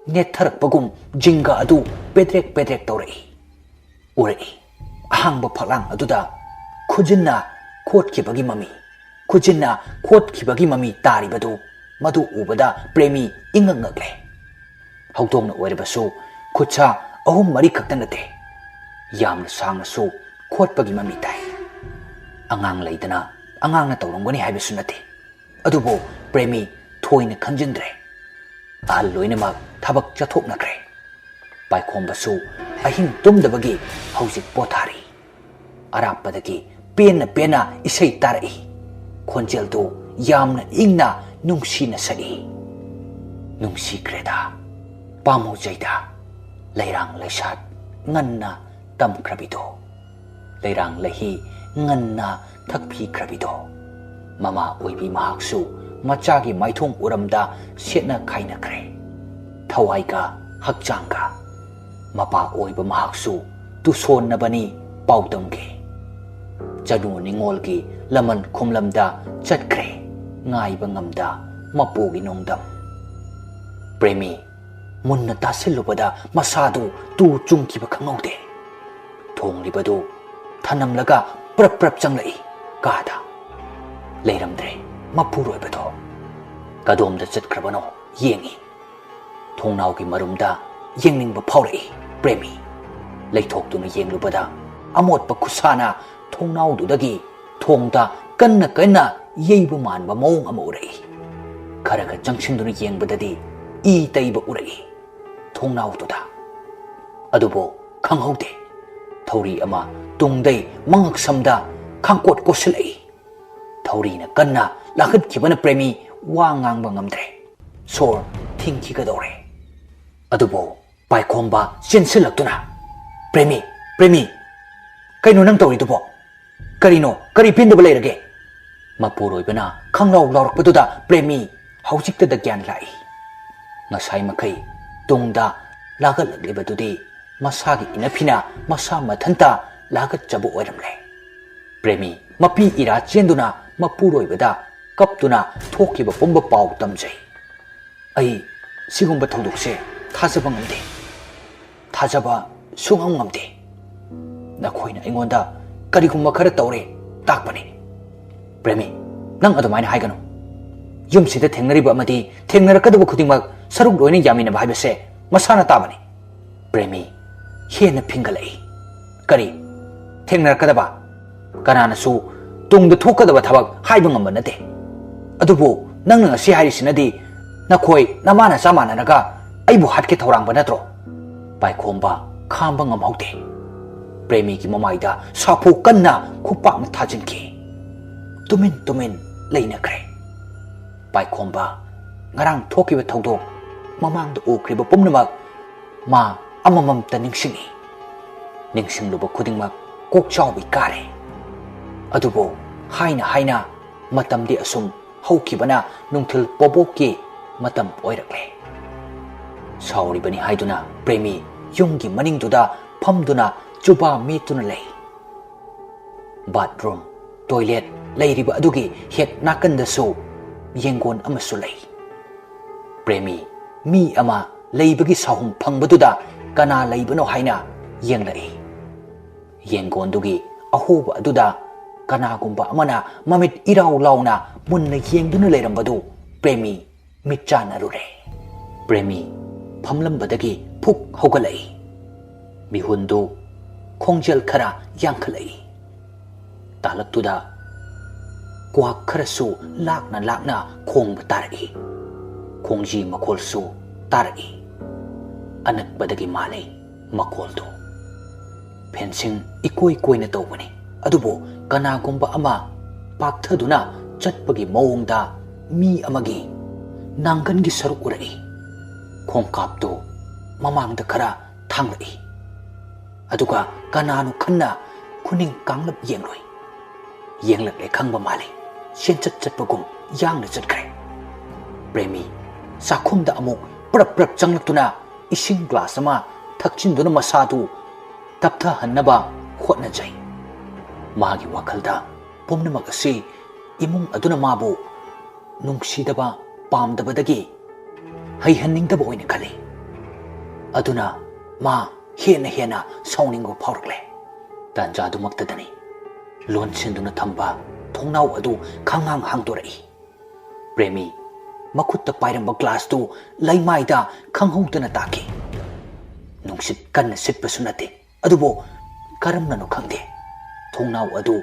ꯅꯦꯠꯊꯔꯛꯄꯒꯨꯝ ꯖꯤꯡꯒ ꯑꯗꯨ ꯄꯦꯗ꯭ꯔꯦꯛ ꯄꯦꯗ꯭ꯔꯦꯛ ꯇꯧꯔꯛꯏ꯫ ꯎꯔꯛꯏ꯫ ꯑꯍꯥꯡꯕ ꯐꯛꯂꯥꯡ ꯑꯗꯨꯗ ꯈꯨꯖꯤꯟꯅ ꯈꯣꯠꯈꯤꯕꯒꯤ ꯃꯃꯤ, ꯈꯨꯖꯤꯟꯅ ꯈꯣꯠꯈꯤꯕꯒꯤ ꯃꯃꯤ ꯇꯥꯔꯤꯕꯗꯨ, ꯃꯗꯨ ꯎꯕꯗ ꯄ꯭ꯔꯦꯃꯤ ꯏꯉꯛ ꯉꯛꯂꯦ꯫ ꯍꯧꯗꯣꯡꯅ ꯑꯣꯏꯔꯕꯁꯨ ꯈꯨꯠꯁꯥ ꯑꯍꯨꯝ ꯃꯔꯤ ꯈꯛꯇ ꯅꯠꯇꯦ, ꯌꯥꯝꯅ ꯁꯥꯡꯅꯁꯨ ꯈꯣꯠꯄꯒꯤ ꯃꯃꯤ ꯇꯥꯏ꯫ ꯑꯉꯥꯡ ꯂꯩꯗꯅ ꯑꯉꯥꯡꯅ ꯇꯧꯔꯝꯒꯅꯤ ꯍꯥꯏꯕꯁꯨ ꯅꯠꯇꯦ꯫ ꯑꯗꯨꯕꯨ ꯄ꯭ꯔꯦꯃꯤ ꯊꯣꯏꯅ ꯈꯟꯖꯤꯟꯗ꯭ꯔꯦ꯫ ꯑꯍꯜ ꯂꯣꯏꯅꯃꯛ ꯊꯕꯛ ꯆꯠꯊꯣꯛꯅꯈ꯭ꯔꯦ꯫ ꯄꯥꯏꯈꯣꯝꯕꯁꯨ ꯑꯍꯤꯡ ꯇꯨꯝꯗꯕꯒꯤ ꯍꯧꯖꯤꯛ ꯄꯣꯊꯥꯔꯤ꯫ ꯑꯔꯥꯞꯄꯗꯒꯤ ꯄꯦꯟꯅ ꯄꯦꯟꯅ ꯏꯁꯩ ꯇꯥꯔꯛꯏ꯫ ꯈꯣꯟꯖꯦꯜꯗꯨ ꯌꯥꯝꯅ ꯏꯪꯅ ꯅꯨꯡꯁꯤꯅ ꯁꯛꯏ꯫ ꯅꯨꯡꯁꯤꯈ꯭ꯔꯦꯗ, ꯄꯥꯝꯃꯨꯖꯩꯗ, ꯂꯩꯔꯥꯡ ꯂꯩꯁꯥꯠ ꯉꯟꯅ ꯇꯝꯈ꯭ꯔꯕꯤꯗꯣ, ꯂꯩꯔꯥꯡ ꯂꯩꯍꯤ ꯉꯟꯅ ꯊꯛꯄꯤꯈ꯭ꯔꯕꯤꯗꯣ꯫ ꯃꯃꯥ ꯑꯣꯏꯕꯤ ꯃꯍꯥꯛꯁꯨ ꯃꯆꯥꯒꯤ ꯃꯥꯏꯊꯣꯡ ꯎꯔꯝꯗ ꯁꯦꯠꯅ ꯈꯥꯏꯅꯈ꯭ꯔꯦ꯫ ꯊꯋꯥꯏꯒ ꯍꯛꯆꯥꯡꯒ꯫ ꯃꯄꯥ ꯑꯣꯏꯕ ꯃꯍꯥꯛꯁꯨ ꯇꯨꯁꯣꯟꯅꯕꯅꯤ ꯄꯥꯎꯗꯝꯒꯤ꯫ ꯆꯅꯨ ꯅꯤꯉꯣꯜꯒꯤ ꯂꯃꯟ ꯈꯨꯝꯂꯝꯗ ꯆꯠꯈ꯭ꯔꯦ, ꯉꯥꯏꯕ ꯉꯝꯗ ꯃꯄꯨꯒꯤ ꯅꯣꯡꯗꯝ꯫ ꯄ꯭ꯔꯦꯃꯤ ꯃꯨꯟꯅ ꯇꯥꯁꯤꯜꯂꯨꯕꯗ ꯃꯁꯥꯗꯨ ꯇꯨ ꯆꯨꯡꯈꯤꯕ ꯈꯪꯍꯧꯗꯦ꯫ ꯊꯣꯡꯂꯤꯕꯗꯨ ꯊꯅꯝꯂꯒ ꯄ꯭ꯔꯞ ꯄ꯭ꯔꯞ ꯆꯪꯂꯛꯏ ꯀꯥꯗ꯫ ꯂꯩꯔꯝꯗ꯭ꯔꯦ ꯃꯄꯨꯔꯣꯏꯕꯗꯣ꯫ ꯀꯗꯣꯝꯗ ꯆꯠꯈ꯭ꯔꯕꯅꯣ ꯌꯦꯡꯏ꯫ ꯊꯣꯡꯅꯥꯎꯒꯤ ꯃꯔꯨꯝꯗ ꯌꯦꯡꯅꯤꯡꯕ ꯐꯥꯎꯔꯛꯏ ꯄ꯭ꯔꯦꯃꯤ꯫ ꯂꯩꯊꯣꯛꯇꯨꯅ ꯌꯦꯡꯂꯨꯕꯗ ꯑꯃꯣꯠꯄ ꯈꯨꯁꯥꯅ ꯊꯣꯡꯅꯥꯎꯗꯨꯗꯒꯤ ꯊꯣꯡꯗ ꯀꯟꯅ ꯀꯟꯅ ꯌꯩꯕ ꯃꯥꯟꯕ ꯃꯑꯣꯡ ꯑꯃ ꯎꯔꯛꯏ꯫ ꯈꯔꯒ ꯆꯪꯁꯤꯟꯗꯨꯅ ꯌꯦꯡꯕꯗꯗꯤ ꯏ ꯇꯩꯕ ꯎꯔꯛꯏ ꯊꯣꯡꯅꯥꯎꯗꯨꯗ꯫ ꯑꯗꯨꯕꯨ ꯈꯪꯍꯧꯗꯦ꯫ ꯊꯧꯔꯤ ꯑꯃ ꯇꯨꯡꯗꯩ ꯃꯉꯛꯁꯝꯗ ꯈꯥꯡꯀꯣꯠ ꯀꯣꯠꯁꯤꯜꯂꯛꯏ꯫ ꯊꯧꯔꯤꯅ ꯀꯟꯅ ꯂꯥꯈꯠꯈꯤꯕꯅ ꯄ꯭ꯔꯦꯃꯤ ꯋꯥ ꯉꯥꯡꯕ ꯉꯝꯗ꯭ꯔꯦ꯫ ꯁꯣꯔ ꯊꯤꯡꯈꯤꯒꯗꯧꯔꯦ꯫ ꯑꯗꯨꯕꯨ ꯄꯥꯏꯈꯣꯝꯕ ꯆꯦꯟꯁꯤꯜꯂꯛꯇꯨꯅ, "ꯄ꯭ꯔꯦꯃꯤ, ꯄ꯭ꯔꯦꯃꯤ, ꯀꯩꯅꯣ ꯅꯪ ꯇꯧꯔꯤꯗꯨꯕꯣ? ꯀꯔꯤꯅꯣ? ꯀꯔꯤ ꯄꯦꯟꯗꯕ ꯂꯩꯔꯒꯦ?" ꯃꯄꯨꯔꯣꯏꯕꯅ ꯈꯪꯂꯥꯎ ꯂꯥꯎꯔꯛꯄꯗꯨꯗ ꯄ꯭ꯔꯦꯃꯤ ꯍꯧꯖꯤꯛꯇꯗ ꯒ꯭ꯌꯥꯟ ꯂꯥꯛꯏ꯫ ꯉꯁꯥꯏ ꯃꯈꯩ ꯇꯨꯡꯗ ꯂꯥꯒꯠꯂꯛꯂꯤꯕꯗꯨꯗꯤ ꯃꯁꯥꯒꯤ ꯏꯅꯐꯤꯅ ꯃꯁꯥ ꯃꯊꯟꯇ ꯂꯥꯒꯠꯆꯕ ꯑꯣꯏꯔꯝꯂꯦ꯫ ꯄ꯭ꯔꯦꯃꯤ ꯃꯄꯤ ꯏꯔꯥ ꯆꯦꯟꯗꯨꯅ ꯃꯄꯨꯔꯣꯏꯕꯗ ꯀꯞꯇꯨꯅ ꯊꯣꯛꯈꯤꯕ ꯄꯨꯝꯕ ꯄꯥꯎ ꯇꯝꯖꯩ꯫ ꯑꯩ ꯁꯤꯒꯨꯝꯕ ꯊꯧꯗꯣꯛꯁꯦ ꯊꯥꯖꯕ ꯉꯝꯗꯦ꯫ ꯊꯥꯖꯕ ꯁꯨꯡꯉꯝ ꯉꯝꯗꯦ꯫ ꯅꯈꯣꯏꯅ ꯑꯩꯉꯣꯟꯗ ꯀꯔꯤꯒꯨꯝꯕ ꯈꯔ ꯇꯧꯔꯦ ꯇꯥꯛꯄꯅꯤ꯫ ꯄ꯭ꯔꯦꯃꯤ, ꯅꯪ ꯑꯗꯨꯃꯥꯏꯅ ꯍꯥꯏꯒꯅꯨ꯫ ꯌꯨꯝꯁꯤꯗ ꯊꯦꯡꯅꯔꯤꯕ ꯑꯃꯗꯤ ꯊꯦꯡꯅꯔꯛꯀꯗꯕ ꯈꯨꯗꯤꯡꯃꯛ ꯁꯔꯨꯛ ꯂꯣꯏꯅ ꯌꯥꯃꯤꯟꯅꯕ ꯍꯥꯏꯕꯁꯦ ꯃꯁꯥꯅ ꯇꯥꯕꯅꯤ꯫ ꯄ꯭ꯔꯦꯃꯤ ꯍꯦꯟꯅ ꯐꯤꯡꯒꯠꯂꯛꯏ꯫ ꯀꯔꯤ? ꯊꯦꯡꯅꯔꯛꯀꯗꯕ? ꯀꯅꯥꯅꯁꯨ ꯇꯨꯡꯗ ꯊꯣꯛꯀꯗꯕ ꯊꯕꯛ ꯍꯥꯏꯕ ꯉꯝꯕ ꯅꯠꯇꯦ꯫ ꯑꯗꯨꯕꯨ ꯅꯪꯅ ꯉꯁꯤ ꯍꯥꯏꯔꯤꯁꯤꯅꯗꯤ ꯅꯈꯣꯏ ꯅꯃꯥ ꯅꯆꯥ ꯃꯥꯟꯅꯔꯒ ꯑꯩꯕꯨ ꯍꯥꯠꯀꯦ ꯊꯧꯔꯥꯡꯕ ꯅꯠꯇ꯭ꯔꯣ? ꯄꯥꯏꯈꯣꯝꯕ ꯈꯥꯝꯕ ꯉꯝꯍꯧꯗꯦ꯫ ꯄ꯭ꯔꯦꯃꯤꯒꯤ ꯃꯃꯥꯏꯗ ꯁꯥꯐꯨ ꯀꯟꯅ ꯈꯨꯄꯥꯛꯅ ꯊꯥꯖꯤꯟꯈꯤ꯫ ꯇꯨꯃꯤꯟ ꯇꯨꯃꯤꯟ ꯂꯩꯅꯈ꯭ꯔꯦ꯫ ꯄꯥꯏꯈꯣꯝꯕ ꯉꯔꯥꯡ ꯊꯣꯛꯈꯤꯕ ꯊꯧꯗꯣꯛ, ꯃꯃꯥꯡꯗ ꯎꯈ꯭ꯔꯤꯕ ꯄꯨꯝꯅꯃꯛ ꯃꯥ ꯑꯃꯃꯝꯇ ꯅꯤꯡꯁꯤꯡꯏ꯫ ꯅꯤꯡꯁꯤꯡꯂꯨꯕ ꯈꯨꯗꯤꯡꯃꯛ ꯀꯣꯛꯆꯥꯎꯕꯤ ꯀꯥꯔꯦ꯫ ꯑꯗꯨꯕꯨ ꯍꯥꯏꯅ ꯍꯥꯏꯅ ꯃꯇꯝꯗꯤ ꯑꯁꯨꯝ ꯍꯧꯈꯤꯕꯅ ꯅꯨꯡꯊꯤꯜ ꯄꯣꯕꯣꯛꯀꯤ ꯃꯇꯝ ꯑꯣꯏꯔꯛꯂꯦ꯫ ꯁꯥꯎꯔꯤꯕꯅꯤ ꯍꯥꯏꯗꯨꯅ ꯄ꯭ꯔꯦꯃꯤ ꯌꯨꯝꯒꯤ ꯃꯅꯤꯡꯗꯨꯗ ꯐꯝꯗꯨꯅ ꯆꯨꯕꯥ ꯃꯦꯠꯇꯨꯅ ꯂꯩ꯫ ꯕꯥꯊꯔꯨꯝ, ꯇꯣꯏꯂꯦꯠ ꯂꯩꯔꯤꯕ ꯑꯗꯨꯒꯤ ꯍꯦꯛ ꯅꯥꯀꯟꯗꯁꯨ ꯌꯦꯡꯒꯣꯟ ꯑꯃꯁꯨ ꯂꯩ꯫ ꯄ꯭ꯔꯦꯃꯤ ꯃꯤ ꯑꯃ ꯂꯩꯕꯒꯤ ꯁꯥꯍꯨꯝ ꯐꯪꯕꯗꯨꯗ ꯀꯅꯥ ꯂꯩꯕꯅꯣ ꯍꯥꯏꯅ ꯌꯦꯡꯂꯛꯏ꯫ ꯌꯦꯡꯒꯣꯟꯗꯨꯒꯤ ꯑꯍꯣꯕ ꯑꯗꯨꯗ ꯀꯅꯥꯒꯨꯝꯕ ꯑꯃꯅ ꯃꯃꯤꯠ ꯏꯔꯥꯎ ꯂꯥꯎꯅ ꯃꯨꯟꯅ ꯌꯦꯡꯗꯨꯅ ꯂꯩꯔꯝꯕꯗꯨ ꯄ꯭ꯔꯦꯃꯤ ꯃꯤꯠ ꯆꯥꯟꯅꯔꯨꯔꯦ꯫ ꯄ꯭ꯔꯦꯃꯤ ꯐꯝꯂꯝꯕꯗꯒꯤ ꯐꯨꯛ ꯍꯧꯒꯠꯂꯛꯏ꯫ ꯃꯤꯍꯨꯟꯗꯨ ꯈꯣꯡꯖꯦꯜ ꯈꯔ ꯌꯥꯡꯈꯠꯂꯛꯏ꯫ ꯇꯥꯂꯛꯇꯨꯗ ꯀ꯭ꯋꯥꯛ ꯈꯔꯁꯨ ꯂꯥꯛꯅ ꯂꯥꯛꯅ ꯈꯣꯡꯕ ꯇꯥꯔꯛꯏ꯫ ꯈꯣꯡꯖꯤ ꯃꯈꯣꯜꯁꯨ ꯇꯥꯔꯛꯏ꯫ ꯑꯅꯛꯄꯗꯒꯤ ꯃꯥꯜꯂꯤ ꯃꯈꯣꯜꯗꯨ꯫ ꯐꯦꯟꯁꯤꯡ ꯏꯀꯣꯏ ꯀꯣꯏꯅ ꯇꯧꯕꯅꯤ, ꯑꯗꯨꯕꯨ ꯀꯅꯥꯒꯨꯝꯕ ꯑꯃ ꯄꯥꯛꯊꯗꯨꯅ ꯆꯠꯄꯒꯤ ꯃꯑꯣꯡꯗ ꯃꯤ ꯑꯃꯒꯤ ꯅꯥꯡꯒꯟꯒꯤ ꯁꯔꯨꯛ ꯎꯔꯛꯏ꯫ ꯈꯣꯡꯀꯥꯞꯇꯨ ꯃꯃꯥꯡꯗ ꯈꯔ ꯊꯥꯡꯂꯛꯏ꯫ ꯑꯗꯨꯒ ꯀꯅꯥꯅꯣ ꯈꯟꯅ ꯈꯨꯅꯤꯡ ꯀꯥꯡꯂꯞ ꯌꯦꯡꯂꯨꯏ꯫ ꯌꯦꯡꯂꯛꯂꯦ ꯈꯪꯕ ꯃꯥꯜꯂꯤ꯫ ꯆꯦꯟꯆꯠ ꯆꯠꯄꯒꯨꯝ ꯌꯥꯡꯅ ꯆꯠꯈ꯭ꯔꯦ꯫ ꯄ꯭ꯔꯦꯃꯤ ꯆꯥꯛꯈꯨꯝꯗ ꯑꯃꯨꯛ ꯄ꯭ꯔꯞ ꯄ꯭ꯔꯞ ꯆꯪꯂꯛꯇꯨꯅ ꯏꯁꯤꯡ ꯒ꯭ꯂꯥꯁ ꯑꯃ ꯊꯛꯆꯤꯟꯗꯨꯅ ꯃꯁꯥꯗꯨ ꯇꯞꯊꯍꯟꯅꯕ ꯍꯣꯠꯅꯖꯩ꯫ ꯃꯥꯒꯤ ꯋꯥꯈꯜꯗ ꯄꯨꯝꯅꯃꯛ ꯑꯁꯤ ꯏꯃꯨꯡ ꯑꯗꯨꯅ ꯃꯥꯕꯨ ꯅꯨꯡꯁꯤꯗꯕ, ꯄꯥꯝꯗꯕꯗꯒꯤ ꯍꯩꯍꯟꯅꯤꯡꯗꯕ ꯑꯣꯏꯅ ꯈꯜꯂꯤ꯫ ꯑꯗꯨꯅ ꯃꯥ ꯍꯦꯟꯅ ꯍꯦꯟꯅ ꯁꯥꯎꯅꯤꯡꯕ ꯐꯥꯎꯔꯛꯂꯦ꯫ ꯇꯥꯟꯖꯥꯗꯨꯃꯛꯇꯗꯅꯤ ꯂꯣꯟꯁꯤꯟꯗꯨꯅ ꯊꯝꯕ ꯊꯣꯡꯅꯥꯎ ꯑꯗꯨ ꯈꯪꯍꯥꯡ ꯍꯥꯡꯗꯣꯔꯛꯏ꯫ ꯄ꯭ꯔꯦꯃꯤ ꯃꯈꯨꯠꯇ ꯄꯥꯏꯔꯝꯕ ꯒ꯭ꯂꯥꯁꯇꯨ ꯂꯩꯃꯥꯏꯗ ꯈꯪꯍꯧꯗꯅ ꯇꯥꯈꯤ꯫ ꯅꯨꯡꯁꯤꯠ ꯀꯟꯅ ꯁꯤꯠꯄꯁꯨ ꯅꯠꯇꯦ, ꯑꯗꯨꯕꯨ ꯀꯔꯝꯅꯅꯣ ꯈꯪꯗꯦ, ꯊꯣꯡꯅꯥꯎ ꯑꯗꯨ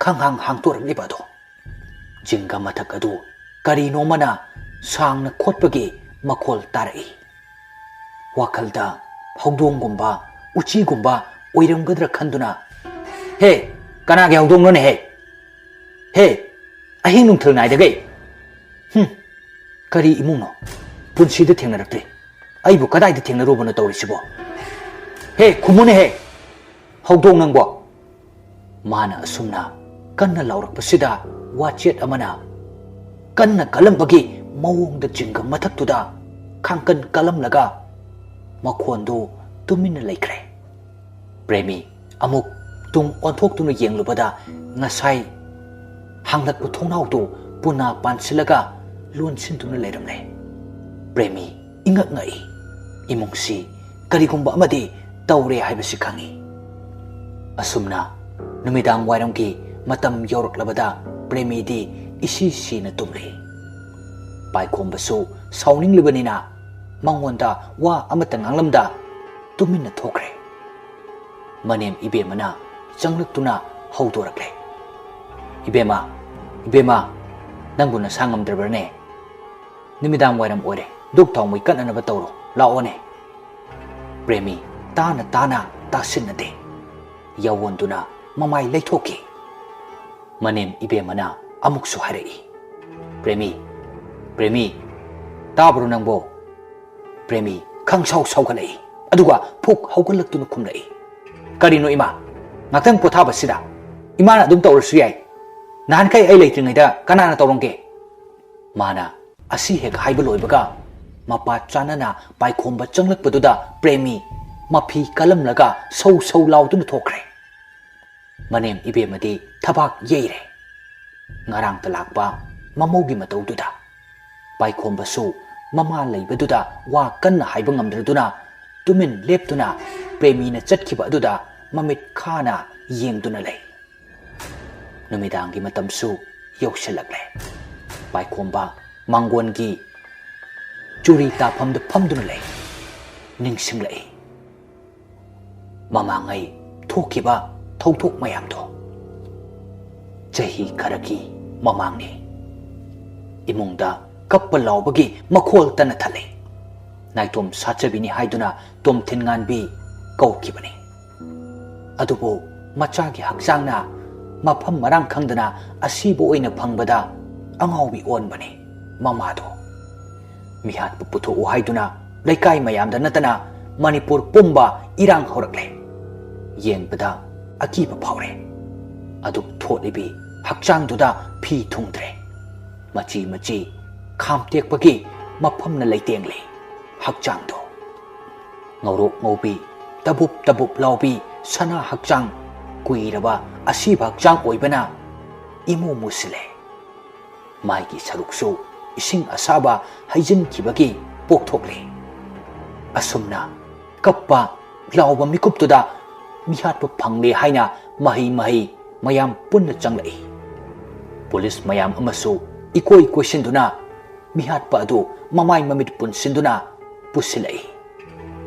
ꯈꯪꯍꯥꯡ ꯍꯥꯡꯗꯣꯔꯛꯂꯤꯕ ꯑꯗꯣ꯫ ꯖꯤꯡꯒ ꯃꯊꯛ ꯑꯗꯨ ꯀꯔꯤꯅꯣꯃꯅ ꯁꯥꯡꯅ ꯈꯣꯠꯄꯒꯤ ꯃꯈꯣꯜ ꯇꯥꯔꯛꯏ꯫ ꯋꯥꯈꯜꯗ ꯍꯧꯗꯣꯡꯒꯨꯝꯕ, ꯎꯆꯤꯒꯨꯝꯕ ꯑꯣꯏꯔꯝꯒꯗ꯭ꯔꯥ ꯈꯟꯗꯨꯅ, "ꯍꯦ, ꯀꯅꯥꯒꯤ ꯍꯧꯗꯣꯡꯅꯣꯅꯦ ꯍꯦ? ꯍꯦ, ꯑꯍꯤꯡ ꯅꯨꯡꯊꯤꯜ ꯅꯥꯏꯗꯈꯩ? ꯍꯨꯝ, ꯀꯔꯤ ꯏꯃꯨꯡꯅꯣ? ꯄꯨꯟꯁꯤꯗ ꯊꯦꯡꯅꯔꯛꯇ꯭ꯔꯤ꯫ ꯑꯩꯕꯨ ꯀꯗꯥꯏꯗ ꯊꯦꯡꯅꯔꯨꯕꯅꯣ ꯇꯧꯔꯤꯁꯤꯕꯣ? ꯍꯦ, ꯈꯨꯝꯃꯨꯅꯦꯍꯦ, ꯍꯧꯗꯣꯡ ꯅꯪꯕꯣ!" ꯃꯥꯅ ꯑꯁꯨꯝꯅ ꯀꯟꯅ ꯂꯥꯎꯔꯛꯄꯁꯤꯗ, ꯋꯥꯆꯦꯠ ꯑꯃꯅ ꯀꯟꯅ ꯀꯜꯂꯝꯕꯒꯤ ꯃꯑꯣꯡꯗ ꯖꯤꯡꯒ ꯃꯊꯛꯇꯨꯗ ꯈꯥꯡꯀꯟ ꯀꯜꯂꯝꯂꯒ ꯃꯈꯣꯟꯗꯨ ꯇꯨꯃꯤꯟꯅ ꯂꯩꯈ꯭ꯔꯦ꯫ ꯄ꯭ꯔꯦꯃꯤ ꯑꯃꯨꯛ ꯇꯨꯡ ꯑꯣꯟꯊꯣꯛꯇꯨꯅ ꯌꯦꯡꯂꯨꯕꯗ, ꯉꯁꯥꯏ ꯍꯥꯡꯂꯛꯄ ꯊꯣꯡꯅꯥꯎꯗꯨ ꯄꯨꯅꯥ ꯄꯥꯟꯁꯤꯜꯂꯒ ꯂꯣꯟꯁꯤꯟꯗꯨꯅ ꯂꯩꯔꯝꯂꯦ꯫ ꯄ꯭ꯔꯦꯃꯤ ꯏꯉꯛ ꯉꯛꯏ꯫ ꯏꯃꯨꯡꯁꯤ ꯀꯔꯤꯒꯨꯝꯕ ꯑꯃꯗꯤ ꯇꯧꯔꯦ ꯍꯥꯏꯕꯁꯤ ꯈꯪꯏ꯫ ꯑꯁꯨꯝꯅ ꯅꯨꯃꯤꯗꯥꯡ ꯋꯥꯏꯔꯝꯒꯤ ꯃꯇꯝ ꯌꯧꯔꯛꯂꯕꯗ ꯄ꯭ꯔꯦꯃꯤꯗꯤ ꯏꯁꯤ ꯁꯤꯅ ꯇꯨꯝꯂꯤ꯫ ꯄꯥꯏꯈꯣꯝꯕꯁꯨ ꯁꯥꯎꯅꯤꯡꯂꯤꯕꯅꯤꯅ ꯃꯉꯣꯟꯗ ꯋꯥ ꯑꯃꯠꯇ ꯉꯥꯡꯂꯝꯗ ꯇꯨꯃꯤꯟꯅ ꯊꯣꯛꯈ꯭ꯔꯦ꯫ ꯃꯅꯦꯝ ꯏꯕꯦꯝꯃꯅ ꯆꯪꯂꯛꯇꯨꯅ ꯍꯧꯗꯣꯔꯛꯂꯦ꯫ "ꯏꯕꯦꯝꯃ, ꯏꯕꯦꯝꯃ, ꯅꯪꯕꯨ ꯅꯁꯥ ꯉꯝꯗ꯭ꯔꯕ꯭ꯔꯅꯦ? ꯅꯨꯃꯤꯗꯥꯡ ꯋꯥꯏꯔꯝ ꯑꯣꯏꯔꯦ, ꯙꯨꯞ ꯊꯥꯎ ꯃꯩ ꯀꯠꯅꯅꯕ ꯇꯧꯔꯣ, ꯂꯥꯛꯑꯣꯅꯦ꯫" ꯄ꯭ꯔꯦꯃꯤ ꯇꯥꯅ ꯇꯥꯅ ꯇꯥꯁꯤꯟꯅꯗꯦ꯫ ꯌꯥꯋꯣꯟꯗꯨꯅ ꯃꯃꯥꯏ ꯂꯩꯊꯣꯛꯈꯤ꯫ ꯃꯅꯦꯝ ꯏꯕꯦꯝꯃꯅ ꯑꯃꯨꯛꯁꯨ ꯍꯥꯏꯔꯛꯏ, "ꯄ꯭ꯔꯦꯃꯤ, ꯄ꯭ꯔꯦꯃꯤ, ꯇꯥꯕ꯭ꯔꯣ ꯅꯪꯕꯣ?" ꯄ꯭ꯔꯦꯃꯤ ꯈꯪꯁꯥꯎ ꯁꯥꯎꯒꯠꯂꯛꯏ꯫ ꯑꯗꯨꯒ ꯐꯨꯛ ꯍꯧꯒꯠꯂꯛꯇꯨꯅ ꯈꯨꯝꯂꯛꯏ, "ꯀꯔꯤꯅꯣ ꯏꯃꯥ? ꯉꯥꯛꯇꯪ ꯄꯣꯊꯥꯕꯁꯤꯗ ꯏꯃꯥꯅ ꯑꯗꯨꯝ ꯇꯧꯔꯁꯨ ꯌꯥꯏ꯫ ꯅꯍꯥꯟꯈꯩ ꯑꯩ ꯂꯩꯇ꯭ꯔꯤꯉꯩꯗ ꯀꯅꯥꯅ ꯇꯧꯔꯝꯒꯦ?" ꯃꯥꯅ ꯑꯁꯤ ꯍꯦꯛ ꯍꯥꯏꯕ ꯂꯣꯏꯕꯒ, ꯃꯄꯥ ꯆꯥꯅꯅ ꯄꯥꯏꯈꯣꯝꯕ ꯆꯪꯂꯛꯄꯗꯨꯗ ꯄ꯭ꯔꯦꯃꯤ ꯃꯐꯤ ꯀꯜꯂꯝꯂꯒ ꯁꯧ ꯁꯧ ꯂꯥꯎꯗꯨꯅ ꯊꯣꯛꯈ꯭ꯔꯦ꯫ ꯃꯅꯦꯝ ꯏꯕꯦꯝꯃꯗꯤ ꯊꯕꯥꯛ ꯌꯩꯔꯦ꯫ ꯉꯔꯥꯡꯇ ꯂꯥꯛꯄ ꯃꯃꯧꯒꯤ ꯃꯇꯧꯗꯨꯗ꯫ ꯄꯥꯏꯈꯣꯝꯕꯁꯨ ꯃꯃꯥ ꯂꯩꯕꯗꯨꯗ ꯋꯥ ꯀꯟꯅ ꯍꯥꯏꯕ ꯉꯝꯗ꯭ꯔꯗꯨꯅ ꯇꯨꯃꯤꯟ ꯂꯦꯞꯇꯨꯅ ꯄ꯭ꯔꯦꯃꯤꯅ ꯆꯠꯈꯤꯕ ꯑꯗꯨꯗ ꯃꯃꯤꯠ ꯈꯥꯅ ꯌꯦꯡꯗꯨꯅ ꯂꯩ꯫ ꯅꯨꯃꯤꯗꯥꯡꯒꯤ ꯃꯇꯝꯁꯨ ꯌꯧꯁꯤꯜꯂꯛꯂꯦ꯫ ꯄꯥꯏꯈꯣꯝꯕ ꯃꯥꯡꯒꯣꯟꯒꯤ ꯆꯨꯔꯤ ꯇꯥꯐꯝꯗ ꯐꯝꯗꯨꯅ ꯂꯩ꯫ ꯅꯤꯡꯁꯤꯡꯂꯛꯏ ꯃꯃꯥꯡꯉꯩ ꯊꯣꯛꯈꯤꯕ ꯊꯧꯗꯣꯛ ꯃꯌꯥꯝꯗꯣ꯫ ꯆꯍꯤ ꯈꯔꯒꯤ ꯃꯃꯥꯡꯅꯤ꯫ ꯏꯃꯨꯡꯗ ꯀꯞꯄ ꯂꯥꯎꯕꯒꯤ ꯃꯈꯣꯜ ꯇꯟꯅ ꯊꯜꯂꯦ꯫ ꯅꯥꯏꯇꯣꯝ ꯁꯥꯠꯆꯕꯤꯅꯤ ꯍꯥꯏꯗꯨꯅ ꯇꯣꯝꯊꯤꯟ ꯉꯥꯟꯕꯤ ꯀꯧꯈꯤꯕꯅꯤ꯫ ꯑꯗꯨꯕꯨ ꯃꯆꯥꯒꯤ ꯍꯛꯆꯥꯡꯅ ꯃꯐꯝ ꯃꯔꯥꯡ ꯈꯪꯗꯅ ꯑꯁꯤꯕ ꯑꯣꯏꯅ ꯐꯪꯕꯗ ꯑꯉꯥꯎꯕꯤ ꯑꯣꯟꯕꯅꯤ ꯃꯃꯥꯗꯣ꯫ ꯃꯤꯍꯥꯠꯄ ꯄꯨꯊꯣꯛꯎ ꯍꯥꯏꯗꯨꯅ ꯂꯩꯀꯥꯏ ꯃꯌꯥꯝꯗ ꯅꯠꯇꯅ ꯃꯅꯤꯄꯨꯔ ꯄꯨꯝꯕ ꯏꯔꯥꯡ ꯍꯧꯔꯛꯂꯦ꯫ ꯌꯦꯡꯕꯗ ꯑꯀꯤꯕ ꯐꯥꯎꯔꯦ꯫ ꯑꯗꯨ ꯊꯣꯠꯂꯤꯕꯤ ꯍꯛꯆꯥꯡꯗꯨꯗ ꯐꯤ ꯊꯨꯡꯗ꯭ꯔꯦ꯫ ꯃꯆꯤ ꯃꯆꯤ ꯈꯥꯝ ꯇꯦꯛꯄꯒꯤ ꯃꯐꯝꯅ ꯂꯩꯇꯦꯡꯂꯦ ꯍꯛꯆꯥꯡꯗꯣ꯫ ꯉꯧꯔꯣꯛ ꯉꯧꯕꯤ, ꯇꯕꯨꯞ ꯇꯕꯨꯞ ꯂꯥꯎꯕꯤ ꯁꯅꯥ ꯍꯛꯆꯥꯡ, ꯀꯨꯏꯔꯕ ꯑꯁꯤꯕ ꯍꯛꯆꯥꯡ ꯑꯣꯏꯕꯅ ꯏꯃꯨ ꯃꯨꯁꯤꯜꯂꯦ꯫ ꯃꯥꯏꯒꯤ ꯁꯔꯨꯛꯁꯨ ꯏꯁꯤꯡ ꯑꯁꯥꯕ ꯍꯩꯖꯤꯟꯈꯤꯕꯒꯤ ꯄꯣꯛꯊꯣꯛꯂꯦ꯫ ꯑꯁꯨꯝꯅ ꯀꯞꯄ ꯂꯥꯎꯕ ꯃꯤꯀꯨꯞꯇꯨꯗ ꯃꯤꯍꯥꯠꯄ ꯐꯪꯂꯦ ꯍꯥꯏꯅ ꯃꯍꯩ ꯃꯍꯩ ꯃꯌꯥꯝ ꯄꯨꯟꯅ ꯆꯪꯂꯛꯏ꯫ ꯄꯨꯂꯤꯁ ꯃꯌꯥꯝ ꯑꯃꯁꯨ ꯏꯀꯣꯏ ꯀꯣꯏꯁꯤꯟꯗꯨꯅ ꯃꯤꯍꯥꯠꯄ ꯑꯗꯨ ꯃꯃꯥꯏ ꯃꯃꯤꯠ ꯄꯨꯟꯁꯤꯟꯗꯨꯅ ꯄꯨꯁꯤꯜꯂꯛꯏ꯫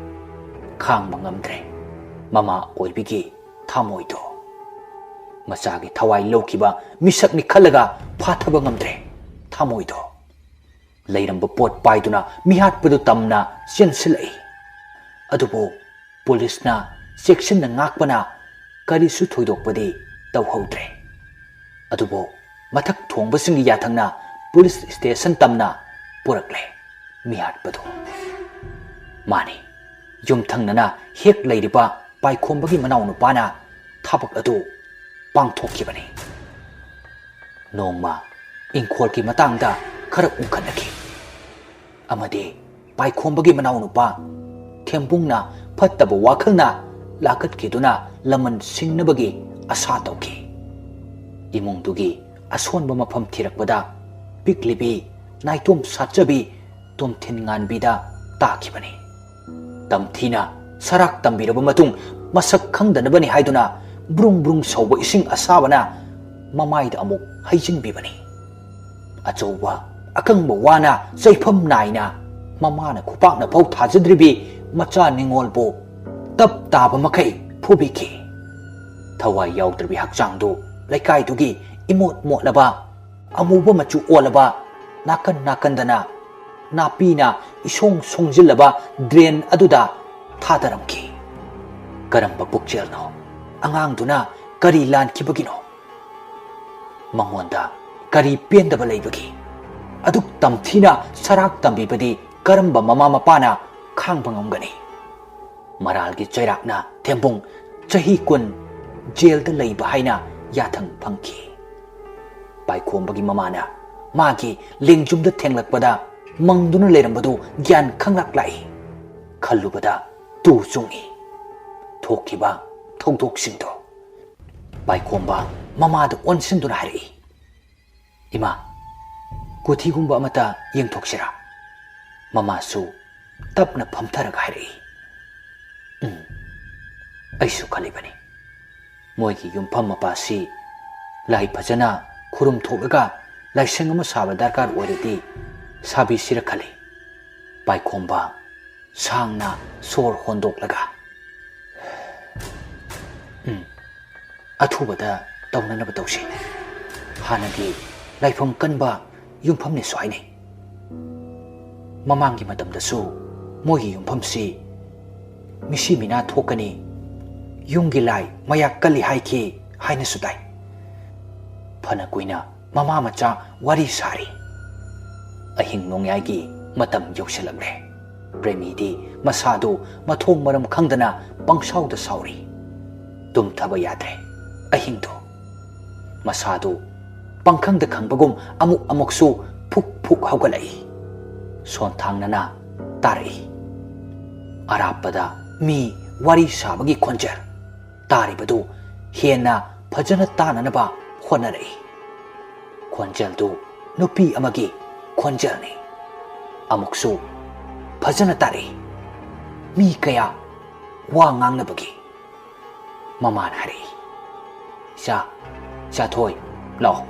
ꯈꯥꯡꯕ ꯉꯝꯗ꯭ꯔꯦ ꯃꯃꯥ ꯑꯣꯏꯕꯤꯒꯤ ꯊꯃꯣꯏꯗꯣ꯫ ꯃꯆꯥꯒꯤ ꯊꯋꯥꯏ ꯂꯧꯈꯤꯕ ꯃꯤꯁꯛꯅꯤ ꯈꯜꯂꯒ ꯐꯥꯊꯕ ꯉꯝꯗ꯭ꯔꯦ ꯊꯃꯣꯏꯗꯣ꯫ ꯂꯩꯔꯝꯕ ꯄꯣꯠ ꯄꯥꯏꯗꯨꯅ ꯃꯤꯍꯥꯠꯄꯗꯨ ꯇꯝꯅ ꯆꯦꯟꯁꯤꯜꯂꯛꯏ꯫ ꯑꯗꯨꯕꯨ ꯄꯨꯂꯤꯁꯅ ꯆꯦꯛꯁꯤꯟꯅ ꯉꯥꯛꯄꯅ ꯀꯔꯤꯁꯨ ꯊꯣꯏꯗꯣꯛꯄꯗꯤ ꯇꯧꯍꯧꯗ꯭ꯔꯦ꯫ ꯑꯗꯨꯕꯨ ꯃꯊꯛ ꯊꯣꯡꯕꯁꯤꯡꯒꯤ ꯌꯥꯊꯪꯅ ꯄꯨꯂꯤꯁ ꯁ꯭ꯇꯦꯁꯟ ꯇꯝꯅ ꯄꯨꯔꯛꯂꯦ ꯃꯤꯍꯥꯠꯄꯗꯨ꯫ ꯃꯥꯅꯤ, ꯌꯨꯝꯊꯪꯅꯅ ꯍꯦꯛ ꯂꯩꯔꯤꯕ ꯄꯥꯏꯈꯣꯝꯕꯒꯤ ꯃꯅꯥꯎꯅꯨꯄꯥꯅ ꯊꯕꯛ ꯑꯗꯨ ꯄꯥꯡꯊꯣꯛꯈꯤꯕꯅꯤ꯫ ꯅꯣꯡꯃ ꯏꯪꯈꯣꯜꯒꯤ ꯃꯇꯥꯡꯗ ꯈꯔ ꯎꯪꯈꯠꯅꯈꯤ ꯑꯃꯗꯤ ꯄꯥꯏꯈꯣꯝꯕꯒꯤ ꯃꯅꯥꯎꯅꯨꯄꯥ ꯊꯦꯝꯕꯨꯡꯅ ꯐꯠꯇꯕ ꯋꯥꯈꯜꯅ ꯂꯥꯀꯠꯈꯤꯗꯨꯅ ꯂꯃꯟ ꯁꯤꯡꯅꯕꯒꯤ ꯑꯁꯥ ꯇꯧꯈꯤ꯫ ꯏꯃꯨꯡꯗꯨꯒꯤ ꯑꯁꯣꯟꯕ ꯃꯐꯝ ꯊꯤꯔꯛꯄꯗ ꯄꯤꯛꯂꯤꯕꯤ ꯅꯥꯏꯇꯣꯝ ꯁꯥꯠꯆꯕꯤ ꯇꯣꯝꯊꯤꯟ ꯉꯥꯟꯕꯤꯗ ꯇꯥꯈꯤꯕꯅꯤ꯫ ꯇꯝꯊꯤꯅ ꯁꯔꯥꯛ ꯇꯝꯕꯤꯔꯕ ꯃꯇꯨꯡ ꯃꯁꯛ ꯈꯪꯗꯅꯕꯅꯤ ꯍꯥꯏꯗꯨꯅ ꯕ꯭ꯔꯨꯡ ꯕ꯭ꯔꯨꯡ ꯁꯧꯕ ꯏꯁꯤꯡ ꯑꯁꯥꯕꯅ ꯃꯃꯥꯏꯗ ꯑꯃꯨꯛ ꯍꯩꯖꯤꯟꯕꯤꯕꯅꯤ꯫ ꯑꯆꯧꯕ ꯑꯀꯪꯕ ꯋꯥꯅ ꯆꯩꯐꯝ ꯅꯥꯏꯅ ꯃꯃꯥꯅ ꯈꯨꯄꯥꯛꯅ ꯐꯥꯎ ꯊꯥꯖꯗ꯭ꯔꯤꯕꯤ ꯃꯆꯥ ꯅꯤꯉꯣꯜꯕꯨ ꯇꯞ ꯇꯥꯕ ꯃꯈꯩ ꯐꯨꯕꯤꯈꯤ꯫ ꯊꯋꯥꯏ ꯌꯥꯎꯗ꯭ꯔꯕꯤ ꯍꯛꯆꯥꯡꯗꯨ ꯂꯩꯀꯥꯏꯗꯨꯒꯤ ꯏꯃꯣꯠ ꯃꯣꯠꯂꯕ, ꯑꯃꯨꯕ ꯃꯆꯨ ꯑꯣꯜꯂꯕ, ꯅꯥꯀꯟ ꯅꯥꯀꯟꯗꯅ ꯅꯥꯄꯤꯅ ꯏꯁꯣꯡ ꯁꯣꯡꯖꯤꯜꯂꯕ ꯗ꯭ꯔꯦꯟ ꯑꯗꯨꯗ ꯊꯥꯗꯔꯝꯈꯤ꯫ ꯀꯔꯝꯕ ꯄꯨꯛꯆꯦꯜꯅꯣ? ꯑꯉꯥꯡꯗꯨꯅ ꯀꯔꯤ ꯂꯥꯟꯈꯤꯕꯒꯤꯅꯣ? ꯃꯉꯣꯟꯗ ꯀꯔꯤ ꯄꯦꯟꯗꯕ ꯂꯩꯕꯒꯦ? ꯑꯗꯨꯛ ꯇꯝꯊꯤꯅ ꯁꯔꯥꯛ ꯇꯝꯕꯤꯕꯗꯤ ꯀꯔꯝꯕ ꯃꯃꯥ ꯃꯄꯥꯅ ꯈꯥꯡꯕ ꯉꯝꯒꯅꯤ? ꯃꯔꯥꯜꯒꯤ ꯆꯩꯔꯥꯛꯅ ꯊꯦꯝꯕꯨꯡ ꯆꯍꯤ ꯀꯨꯟ ꯖꯦꯜꯗ ꯂꯩꯕ ꯍꯥꯏꯅ ꯌꯥꯊꯪ ꯐꯪꯈꯤ꯫ ꯄꯥꯏꯈꯣꯝꯕꯒꯤ ꯃꯃꯥꯅ ꯃꯥꯒꯤ ꯂꯦꯡꯖꯨꯝꯗ ꯊꯦꯡꯂꯛꯄꯗ ꯃꯪꯗꯨꯅ ꯂꯩꯔꯝꯕꯗꯨ ꯒ꯭ꯌꯥꯟ ꯈꯪꯂꯛ ꯂꯥꯛꯏ꯫ ꯈꯜꯂꯨꯕꯗ ꯇꯨ ꯆꯨꯡꯏ꯫ ꯊꯣꯛꯈꯤꯕ ꯊꯧꯗꯣꯛꯁꯤꯡꯗꯣ꯫ ꯄꯥꯏꯈꯣꯝꯕ ꯃꯃꯥꯗ ꯑꯣꯟꯁꯤꯟꯗꯨꯅ ꯍꯥꯏꯔꯛꯏ, "ꯏꯃꯥ, ꯀꯣꯊꯤꯒꯨꯝꯕ ꯑꯃꯇ ꯌꯦꯡꯊꯣꯛꯁꯤꯔꯥ?" ꯃꯃꯥꯁꯨ ꯇꯞꯅ ꯐꯝꯊꯔꯒ ꯍꯥꯏꯔꯛꯏ, "ꯎꯝ, ꯑꯩꯁꯨ ꯈꯜꯂꯤꯕꯅꯤ꯫ ꯃꯣꯏꯒꯤ ꯌꯨꯝꯐꯝ ꯃꯄꯥꯁꯤ ꯂꯥꯏ ꯐꯖꯅ ꯈꯨꯔꯨꯝ ꯊꯣꯛꯂꯒ ꯂꯥꯏꯁꯪ ꯑꯃ ꯁꯥꯕ ꯗꯔꯀꯥꯔ ꯑꯣꯏꯔꯗꯤ ꯁꯥꯕꯤꯁꯤꯔ ꯈꯜꯂꯤ꯫" ꯄꯥꯏꯈꯣꯝꯕ ꯁꯥꯡꯅ ꯁꯣꯔ ꯍꯣꯟꯗꯣꯛꯂꯒ, "ꯎꯝ, ꯑꯊꯨꯕꯗ ꯇꯧꯅꯅꯕ ꯇꯧꯁꯤ꯫ ꯍꯥꯟꯅꯒꯤ ꯂꯥꯏꯐꯝ ꯀꯟꯕ ꯌꯨꯝꯐꯝꯅꯦꯁꯨ ꯍꯥꯏꯅꯩ꯫ ꯃꯃꯥꯡꯒꯤ ꯃꯇꯝꯗꯁꯨ ꯃꯣꯏꯒꯤ ꯌꯨꯝꯐꯝꯁꯤ ꯃꯤꯁꯤ ꯃꯤꯅꯥ ꯊꯣꯛꯀꯅꯤ, ꯌꯨꯝꯒꯤ ꯂꯥꯏ ꯃꯌꯥ ꯀꯜꯂꯤ ꯍꯥꯏꯈꯤ ꯍꯥꯏꯅꯁꯨ ꯇꯥꯏ꯫" ꯐꯅ ꯀꯨꯏꯅ ꯃꯃꯥ ꯃꯆꯥ ꯋꯥꯔꯤ ꯁꯥꯔꯤ꯫ ꯑꯍꯤꯡ ꯅꯣꯡꯌꯥꯏꯒꯤ ꯃꯇꯝ ꯌꯧꯁꯤꯜꯂꯛꯂꯦ꯫ ꯄ꯭ꯔꯦꯃꯤꯗꯤ ꯃꯁꯥꯗꯨ ꯃꯊꯣꯡ ꯃꯔꯝ ꯈꯪꯗꯅ ꯄꯪꯁꯥꯎꯗ ꯁꯥꯎꯔꯤ꯫ ꯇꯨꯝꯊꯕ ꯌꯥꯗ꯭ꯔꯦ꯫ ꯑꯍꯤꯡꯗꯨ ꯃꯁꯥꯗꯨ ꯄꯪꯈꯪꯗ ꯈꯪꯕꯒꯨꯝ ꯑꯃꯨꯛ ꯑꯃꯨꯛꯁꯨ ꯐꯨꯛ ꯐꯨꯛ ꯍꯧꯒꯠꯂꯛꯏ꯫ ꯁꯣꯟꯊꯥꯡꯅꯅ ꯇꯥꯔꯛꯏ꯫ ꯑꯔꯥꯞꯄꯗ ꯃꯤ ꯋꯥꯔꯤ ꯁꯥꯕꯒꯤ ꯈꯣꯟꯖꯦꯜ꯫ ꯇꯥꯔꯤꯕꯗꯨ ꯍꯦꯟꯅ ꯐꯖꯅ ꯇꯥꯅꯅꯕ ꯍꯣꯠꯅꯔꯛꯏ꯫ ꯈꯣꯟꯖꯦꯜꯗꯨ ꯅꯨꯄꯤ ꯑꯃꯒꯤ ꯈꯣꯟꯖꯦꯜꯅꯤ꯫ ꯑꯃꯨꯛꯁꯨ ꯐꯖꯅ ꯇꯥꯔꯛꯏ꯫ ꯃꯤ ꯀꯌꯥ ꯋꯥ ꯉꯥꯡꯅꯕꯒꯤ꯫ ꯃꯃꯥꯅ ꯍꯥꯏꯔꯛꯏ, "ꯏꯆꯥ, ꯏꯆꯥ ꯊꯣꯏ, ꯂꯥꯛꯑꯣ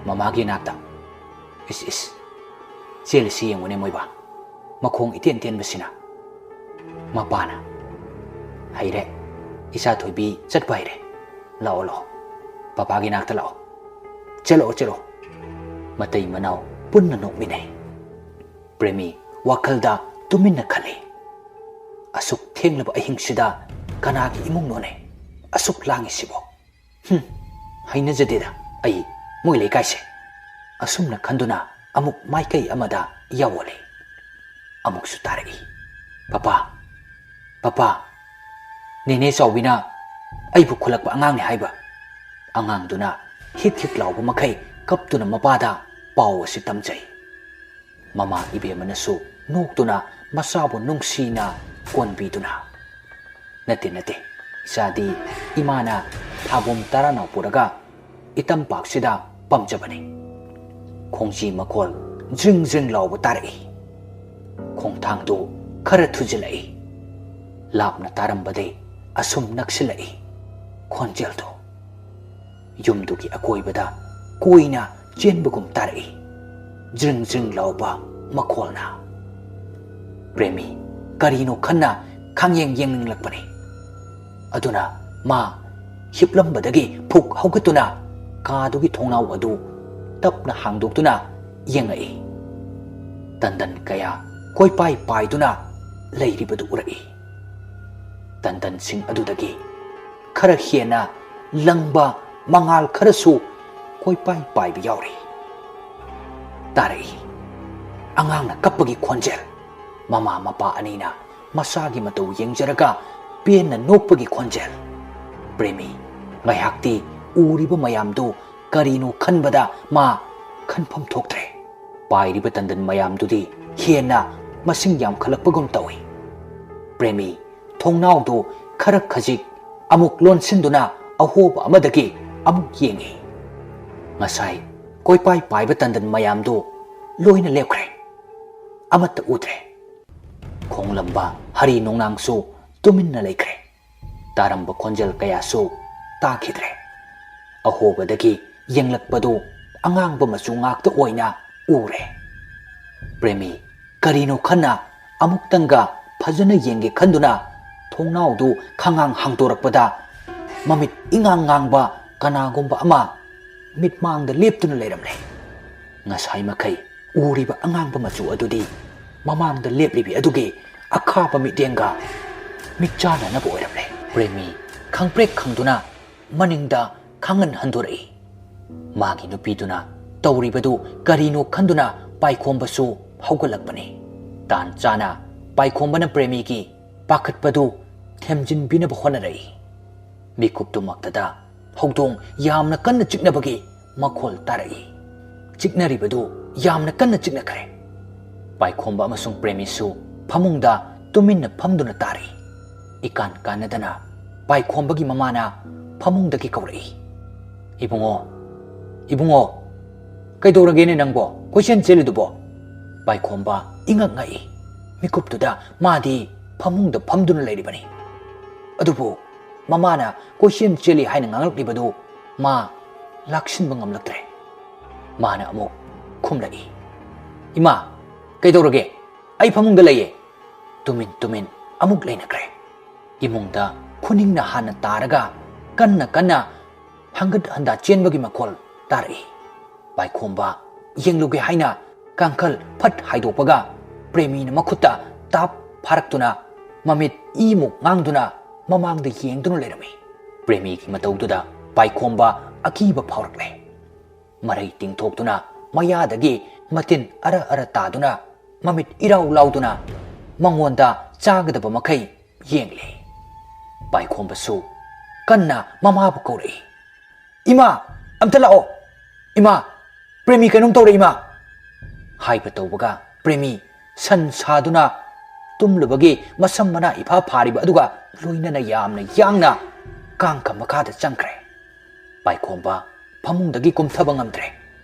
ꯃꯃꯥꯒꯤ ꯅꯥꯛꯇ꯫ ꯏꯁ, ꯏꯁ, ꯆꯦꯜꯂꯤꯁꯤ ꯌꯦꯡꯉꯨꯅꯦ ꯃꯣꯏꯕꯥ, ꯃꯈꯣꯡ ꯏꯇꯦꯟ ꯇꯦꯟꯕꯁꯤꯅ꯫" ꯃꯄꯥꯅ, "ꯍꯩꯔꯦ, ꯏꯆꯥ ꯊꯣꯏꯕꯤ ꯆꯠꯄ ꯍꯩꯔꯦ꯫ ꯂꯥꯛꯑꯣ, ꯂꯥꯛꯑꯣ, ꯄꯄꯥꯒꯤ ꯅꯥꯛꯇ ꯂꯥꯛꯑꯣ꯫ "ꯆꯠꯂꯛꯑꯣ, ꯆꯠꯂꯛꯑꯣ꯫" ꯃꯇꯩ ꯃꯅꯥꯎ ꯄꯨꯟꯅ ꯅꯣꯛꯃꯤꯟꯅꯩ꯫ ꯄ꯭ꯔꯦꯃꯤ ꯋꯥꯈꯜꯗ ꯇꯨꯃꯤꯟꯅ ꯈꯜꯂꯤ, "ꯑꯁꯨꯛ ꯊꯦꯡꯂꯕ ꯑꯍꯤꯡꯁꯤꯗ ꯀꯅꯥꯒꯤ ꯏꯃꯨꯡꯅꯣꯅꯦ ꯑꯁꯨꯛ ꯂꯥꯡꯉꯤꯁꯤꯕꯣ? ꯍꯨꯝ, ꯍꯩꯅꯖꯗꯦꯗ ꯑꯩ ꯃꯣꯏ ꯂꯩꯀꯥꯏꯁꯦ꯫" ꯑꯁꯨꯝꯅ ꯈꯟꯗꯨꯅ ꯑꯃꯨꯛ ꯃꯥꯏꯀꯩ ꯑꯃꯗ ꯌꯥꯑꯣꯜꯂꯤ꯫ ꯑꯃꯨꯛꯁꯨ ꯇꯥꯔꯛꯏ, "ꯄꯄꯥ, ꯄꯄꯥ, ꯅꯦꯅꯦ ꯆꯥꯎꯕꯤꯅ ꯑꯩꯕꯨ ꯈꯨꯜꯂꯛꯄ ꯑꯉꯥꯡꯅꯤ ꯍꯥꯏꯕ꯫" ꯑꯉꯥꯡꯗꯨꯅ ꯍꯤꯛ ꯍꯤꯛ ꯂꯥꯎꯕ ꯃꯈꯩ ꯀꯞꯇꯨꯅ ꯃꯄꯥꯗ ꯄꯥꯎ ꯑꯁꯤ ꯇꯝꯖꯩ꯫ ꯃꯃꯥ ꯏꯕꯦꯝꯃꯅꯁꯨ ꯅꯣꯛꯇꯨꯅ ꯃꯆꯥꯕꯨ ꯅꯨꯡꯁꯤꯅ ꯀꯣꯟꯕꯤꯗꯨꯅ, "ꯅꯠꯇꯦ, ꯅꯠꯇꯦ, ꯏꯆꯥꯗꯤ ꯏꯃꯥꯅ ꯊꯥꯕꯣꯝ ꯇꯔꯥꯅꯥꯎ ꯄꯨꯔꯒ ꯏꯇꯝꯄꯥꯛꯁꯤꯗ ꯄꯝꯖꯕꯅꯤ꯫" ꯈꯣꯡꯖꯤ ꯃꯈꯣꯜ ꯖ꯭ꯔꯤꯡ ꯖ꯭ꯔꯤꯡ ꯂꯥꯎꯕ ꯇꯥꯔꯛꯏ꯫ ꯈꯣꯡꯊꯥꯡꯗꯨ ꯈꯔ ꯊꯨꯖꯤꯜꯂꯛꯏ꯫ ꯂꯥꯞꯅ ꯇꯥꯔꯝꯕꯗꯩ ꯑꯁꯨꯝ ꯅꯛꯁꯤꯜꯂꯛꯏ ꯈꯣꯟꯖꯦꯜꯗꯨ꯫ ꯌꯨꯝꯗꯨꯒꯤ ꯑꯀꯣꯏꯕꯗ ꯀꯣꯏꯅ ꯆꯦꯟꯕꯒꯨꯝ ꯇꯥꯔꯛꯏ ꯖ꯭ꯔꯤꯡ ꯖ꯭ꯔꯤꯡ ꯂꯥꯎꯕ ꯃꯈꯣꯜꯅ꯫ ꯄ꯭ꯔꯦꯃꯤ ꯀꯔꯤꯅꯣ ꯈꯟꯅ ꯈꯥꯡꯌꯦꯡ ꯌꯦꯡꯅꯤꯡꯂꯛꯄꯅꯤ꯫ ꯑꯗꯨꯅ ꯃꯥ ꯍꯤꯞꯂꯝꯕꯗꯒꯤ ꯐꯨꯛ ꯍꯧꯒꯠꯇꯨꯅ ꯀꯥꯗꯨꯒꯤ ꯊꯣꯡꯅꯥꯎ ꯑꯗꯨ ꯇꯞꯅ ꯍꯥꯡꯗꯣꯛꯇꯨꯅ ꯌꯦꯡꯉꯛꯏ꯫ ꯇꯟꯗꯟ ꯀꯌꯥ ꯀꯣꯏꯄꯥꯏ ꯄꯥꯏꯗꯨꯅ ꯂꯩꯔꯤꯕꯗꯨ ꯎꯔꯛꯏ꯫ ꯇꯟꯗꯟꯁꯤꯡ ꯑꯗꯨꯗꯒꯤ ꯈꯔ ꯍꯦꯟꯅ ꯂꯪꯕ ꯃꯉꯥꯜ ꯈꯔꯁꯨ ꯀꯣꯏꯄꯥꯏ ꯄꯥꯏꯕ ꯌꯥꯎꯔꯤ꯫ ꯇꯥꯔꯛꯏ ꯑꯉꯥꯡꯅ ꯀꯞꯄꯒꯤ ꯈꯣꯟꯖꯦꯜ꯫ ꯃꯃꯥ ꯃꯄꯥ ꯑꯅꯤꯅ ꯃꯆꯥꯒꯤ ꯃꯇꯧ ꯌꯦꯡꯖꯔꯒ ꯄꯦꯟꯅ ꯅꯣꯛꯄꯒꯤ ꯈꯣꯟꯖꯦꯜ꯫ ꯄ꯭ꯔꯦꯃꯤ ꯉꯥꯏꯍꯥꯛꯇꯤ ꯎꯔꯤꯕ ꯃꯌꯥꯝꯗꯨ ꯀꯔꯤꯅꯣ ꯈꯟꯕꯗ ꯃꯥ ꯈꯟꯐꯝ ꯊꯣꯛꯇ꯭ꯔꯦ꯫ ꯄꯥꯏꯔꯤꯕ ꯇꯟꯗꯟ ꯃꯌꯥꯝꯗꯨꯗꯤ ꯍꯦꯟꯅ ꯃꯁꯤꯡ ꯌꯥꯝꯈꯠꯂꯛꯄꯒꯨꯝ ꯇꯧꯏ꯫ ꯄ꯭ꯔꯦꯃꯤ ꯊꯣꯡꯅꯥꯎꯗꯨ ꯈꯔ ꯈꯖꯤꯛ ꯑꯃꯨꯛ ꯂꯣꯟꯁꯤꯟꯗꯨꯅ ꯑꯍꯣꯕ ꯑꯃꯗꯒꯤ ꯑꯃꯨꯛ ꯌꯦꯡꯏ꯫ ꯉꯁꯥꯏ ꯀꯣꯏꯄꯥꯏ ꯄꯥꯏꯕ ꯇꯟꯗꯟ ꯃꯌꯥꯝꯗꯨ ꯂꯣꯏꯅ ꯂꯦꯞꯈ꯭ꯔꯦ꯫ ꯑꯃꯠꯇ ꯎꯗ꯭ꯔꯦ꯫ ꯈꯣꯡꯂꯝꯕ ꯍꯔꯤ ꯅꯣꯡꯅꯥꯡꯁꯨ ꯇꯨꯃꯤꯟꯅ ꯂꯩꯈ꯭ꯔꯦ꯫ ꯇꯥꯔꯝꯕ ꯈꯣꯟꯖꯦꯜ ꯀꯌꯥꯁꯨ ꯇꯥꯈꯤꯗ꯭ꯔꯦ꯫ ꯑꯍꯣꯕꯗꯒꯤ ꯌꯦꯡꯂꯛꯄꯗꯨ ꯑꯉꯥꯡꯕ ꯃꯆꯨ ꯉꯥꯛꯇ ꯑꯣꯏꯅ ꯎꯔꯦ꯫ ꯄ꯭ꯔꯦꯃꯤ ꯀꯔꯤꯅꯣ ꯈꯟꯅ ꯑꯃꯨꯛꯇꯪꯒ ꯐꯖꯅ ꯌꯦꯡꯒꯦ ꯈꯟꯗꯨꯅ ꯊꯣꯡꯅꯥꯎꯗꯨ ꯈꯪꯉꯥꯡ ꯍꯥꯡꯗꯣꯔꯛꯄꯗ ꯃꯃꯤꯠ ꯏꯉꯥꯡ ꯉꯥꯡꯕ ꯀꯅꯥꯒꯨꯝꯕ ꯑꯃ ꯃꯤꯠꯃꯥꯡꯗ ꯂꯦꯞꯇꯨꯅ ꯂꯩꯔꯝꯂꯦ꯫ ꯉꯁꯥꯏ ꯃꯈꯩ ꯎꯔꯤꯕ ꯑꯉꯥꯡꯕ ꯃꯆꯨ ꯑꯗꯨꯗꯤ ꯃꯃꯥꯡꯗ ꯂꯦꯞꯂꯤꯕꯤ ꯑꯗꯨꯒꯤ ꯑꯈꯥꯕ ꯃꯤꯠꯌꯦꯡꯒ ꯃꯤꯠꯆꯥꯟꯅꯅꯕ ꯑꯣꯏꯔꯝꯂꯦ꯫ ꯄ꯭ꯔꯦꯃꯤ ꯈꯪꯄ꯭ꯔꯦꯛ ꯈꯪꯗꯨꯅ ꯃꯅꯤꯡꯗ ꯈꯪꯍꯟ ꯍꯟꯗꯣꯔꯛꯏ꯫ ꯃꯥꯒꯤ ꯅꯨꯄꯤꯗꯨꯅ ꯇꯧꯔꯤꯕꯗꯨ ꯀꯔꯤꯅꯣ ꯈꯟꯗꯨꯅ ꯄꯥꯏꯈꯣꯝꯕꯁꯨ ꯍꯧꯒꯠꯂꯛꯄꯅꯤ꯫ ꯇꯥꯟ ꯆꯥꯅ ꯄꯥꯏꯈꯣꯝꯕꯅ ꯄ꯭ꯔꯦꯃꯤꯒꯤ ꯄꯥꯈꯠꯄꯗꯨ ꯊꯦꯝꯖꯤꯟꯕꯤꯅꯕ ꯍꯣꯠꯅꯔꯛꯏ꯫ ꯃꯤꯀꯨꯞꯇꯨꯃꯛꯇꯗ ꯍꯧꯗꯣꯡ ꯌꯥꯝꯅ ꯀꯟꯅ ꯆꯤꯛꯅꯕꯒꯤ ꯃꯈꯣꯜ ꯇꯥꯔꯛꯏ꯫ ꯆꯤꯛꯅꯔꯤꯕꯗꯨ ꯌꯥꯝꯅ ꯀꯟꯅ ꯆꯤꯛꯅꯈ꯭ꯔꯦ꯫ ꯄꯥꯏꯈꯣꯝꯕ ꯑꯃꯁꯨꯡ ꯄ꯭ꯔꯦꯃꯤꯁꯨ ꯐꯃꯨꯡꯗ ꯇꯨꯃꯤꯟꯅ ꯐꯝꯗꯨꯅ ꯇꯥꯔꯤ꯫ ꯏꯀꯥꯟ ꯀꯥꯟꯅꯗꯅ ꯄꯥꯏꯈꯣꯝꯕꯒꯤ ꯃꯃꯥꯅ ꯐꯃꯨꯡꯗꯒꯤ ꯀꯧꯔꯛꯏ, "ꯏꯕꯨꯡꯉꯣ, ꯏꯕꯨꯡꯉꯣ, ꯀꯩꯗꯧꯔꯒꯦꯅꯦ ꯅꯪꯕꯣ? ꯀꯣꯏꯆꯦꯟ ꯆꯦꯜꯂꯤꯗꯨꯕꯣ?" ꯄꯥꯏꯈꯣꯝꯕ ꯏꯉꯛ ꯉꯛꯏ꯫ ꯃꯤꯀꯨꯞꯇꯨꯗ ꯃꯥꯗꯤ ꯐꯃꯨꯡꯗ ꯐꯝꯗꯨꯅ ꯂꯩꯔꯤꯕꯅꯤ꯫ ꯑꯗꯨꯕꯨ ꯃꯃꯥꯅ ꯀꯣꯏꯆꯦꯟ ꯆꯦꯜꯂꯤ ꯍꯥꯏꯅ ꯉꯥꯡꯂꯛꯂꯤꯕꯗꯨ ꯃꯥ ꯂꯥꯛꯁꯤꯟꯕ ꯉꯝꯂꯛꯇ꯭ꯔꯦ꯫ ꯃꯥꯅ ꯑꯃꯨꯛ ꯈꯨꯝꯂꯛꯏ, "ꯏꯃꯥ, ꯀꯩꯗꯧꯔꯒꯦ? ꯑꯩ ꯐꯃꯨꯡꯗ ꯂꯩꯌꯦ꯫" ꯇꯨꯃꯤꯟ ꯇꯨꯃꯤꯟ ꯑꯃꯨꯛ ꯂꯩꯅꯈ꯭ꯔꯦ꯫ ꯏꯃꯨꯡꯗ ꯈꯨꯅꯤꯡꯅ ꯍꯥꯟꯅ ꯇꯥꯔꯒ ꯀꯟꯅ ꯀꯟꯅ ꯍꯪꯒꯠ ꯍꯟꯗꯥ ꯆꯦꯟꯕꯒꯤ ꯃꯈꯣꯜ ꯇꯥꯔꯛꯏ꯫ ꯄꯥꯏꯈꯣꯝꯕ ꯌꯦꯡꯂꯨꯒꯦ ꯍꯥꯏꯅ ꯀꯥꯡꯈꯜ ꯐꯠ ꯍꯥꯏꯗꯣꯛꯄꯒ ꯄ꯭ꯔꯦꯃꯤꯅ ꯃꯈꯨꯠꯇ ꯇꯥꯞ ꯐꯥꯔꯛꯇꯨꯅ ꯃꯃꯤꯠ ꯏꯃꯨꯛ ꯉꯥꯡꯗꯨꯅ ꯃꯃꯥꯡꯗ ꯌꯦꯡꯗꯨꯅ ꯂꯩꯔꯝꯃꯤ꯫ ꯄ꯭ꯔꯦꯃꯤꯒꯤ ꯃꯇꯧꯗꯨꯗ ꯄꯥꯏꯈꯣꯝꯕ ꯑꯀꯤꯕ ꯐꯥꯎꯔꯛꯂꯦ꯫ ꯃꯔꯩ ꯇꯤꯡꯊꯣꯛꯇꯨꯅ ꯃꯌꯥꯗꯒꯤ ꯃꯇꯤꯟ ꯑꯔ ꯑꯔ ꯇꯥꯗꯨꯅ ꯃꯃꯤꯠ ꯏꯔꯥꯎ ꯂꯥꯎꯗꯨꯅ ꯃꯉꯣꯟꯗ ꯆꯥꯒꯗꯕ ꯃꯈꯩ ꯌꯦꯡꯂꯤ꯫ ꯄꯥꯏꯈꯣꯝꯕꯁꯨ ꯀꯟꯅ ꯃꯃꯥꯕꯨ ꯀꯧꯔꯛꯏ, "ꯏꯃꯥ, ꯑꯝꯇ ꯂꯥꯛꯑꯣ꯫ ꯏꯃꯥ, ꯄ꯭ꯔꯦꯃꯤ ꯀꯩꯅꯣꯝ ꯇꯧꯔꯦ, ꯏꯃꯥ!" ꯍꯥꯏꯕ ꯇꯧꯕꯒ ꯄ꯭ꯔꯦꯃꯤ ꯁꯟ ꯁꯥꯗꯨꯅ ꯇꯨꯝꯂꯨꯕꯒꯤ ꯃꯁꯝ ꯃꯅꯥ ꯏꯐꯥ ꯐꯥꯔꯤꯕ ꯑꯗꯨꯒ ꯂꯣꯏꯅꯅ ꯌꯥꯝꯅ ꯌꯥꯡꯅ ꯀꯥꯡꯈ ꯃꯈꯥꯗ ꯆꯪꯈ꯭ꯔꯦ꯫ ꯄꯥꯏꯈꯣꯝꯕ ꯐꯃꯨꯡꯗꯒꯤ ꯀꯨꯝꯊꯕ ꯉꯝꯗ꯭ꯔꯦ꯫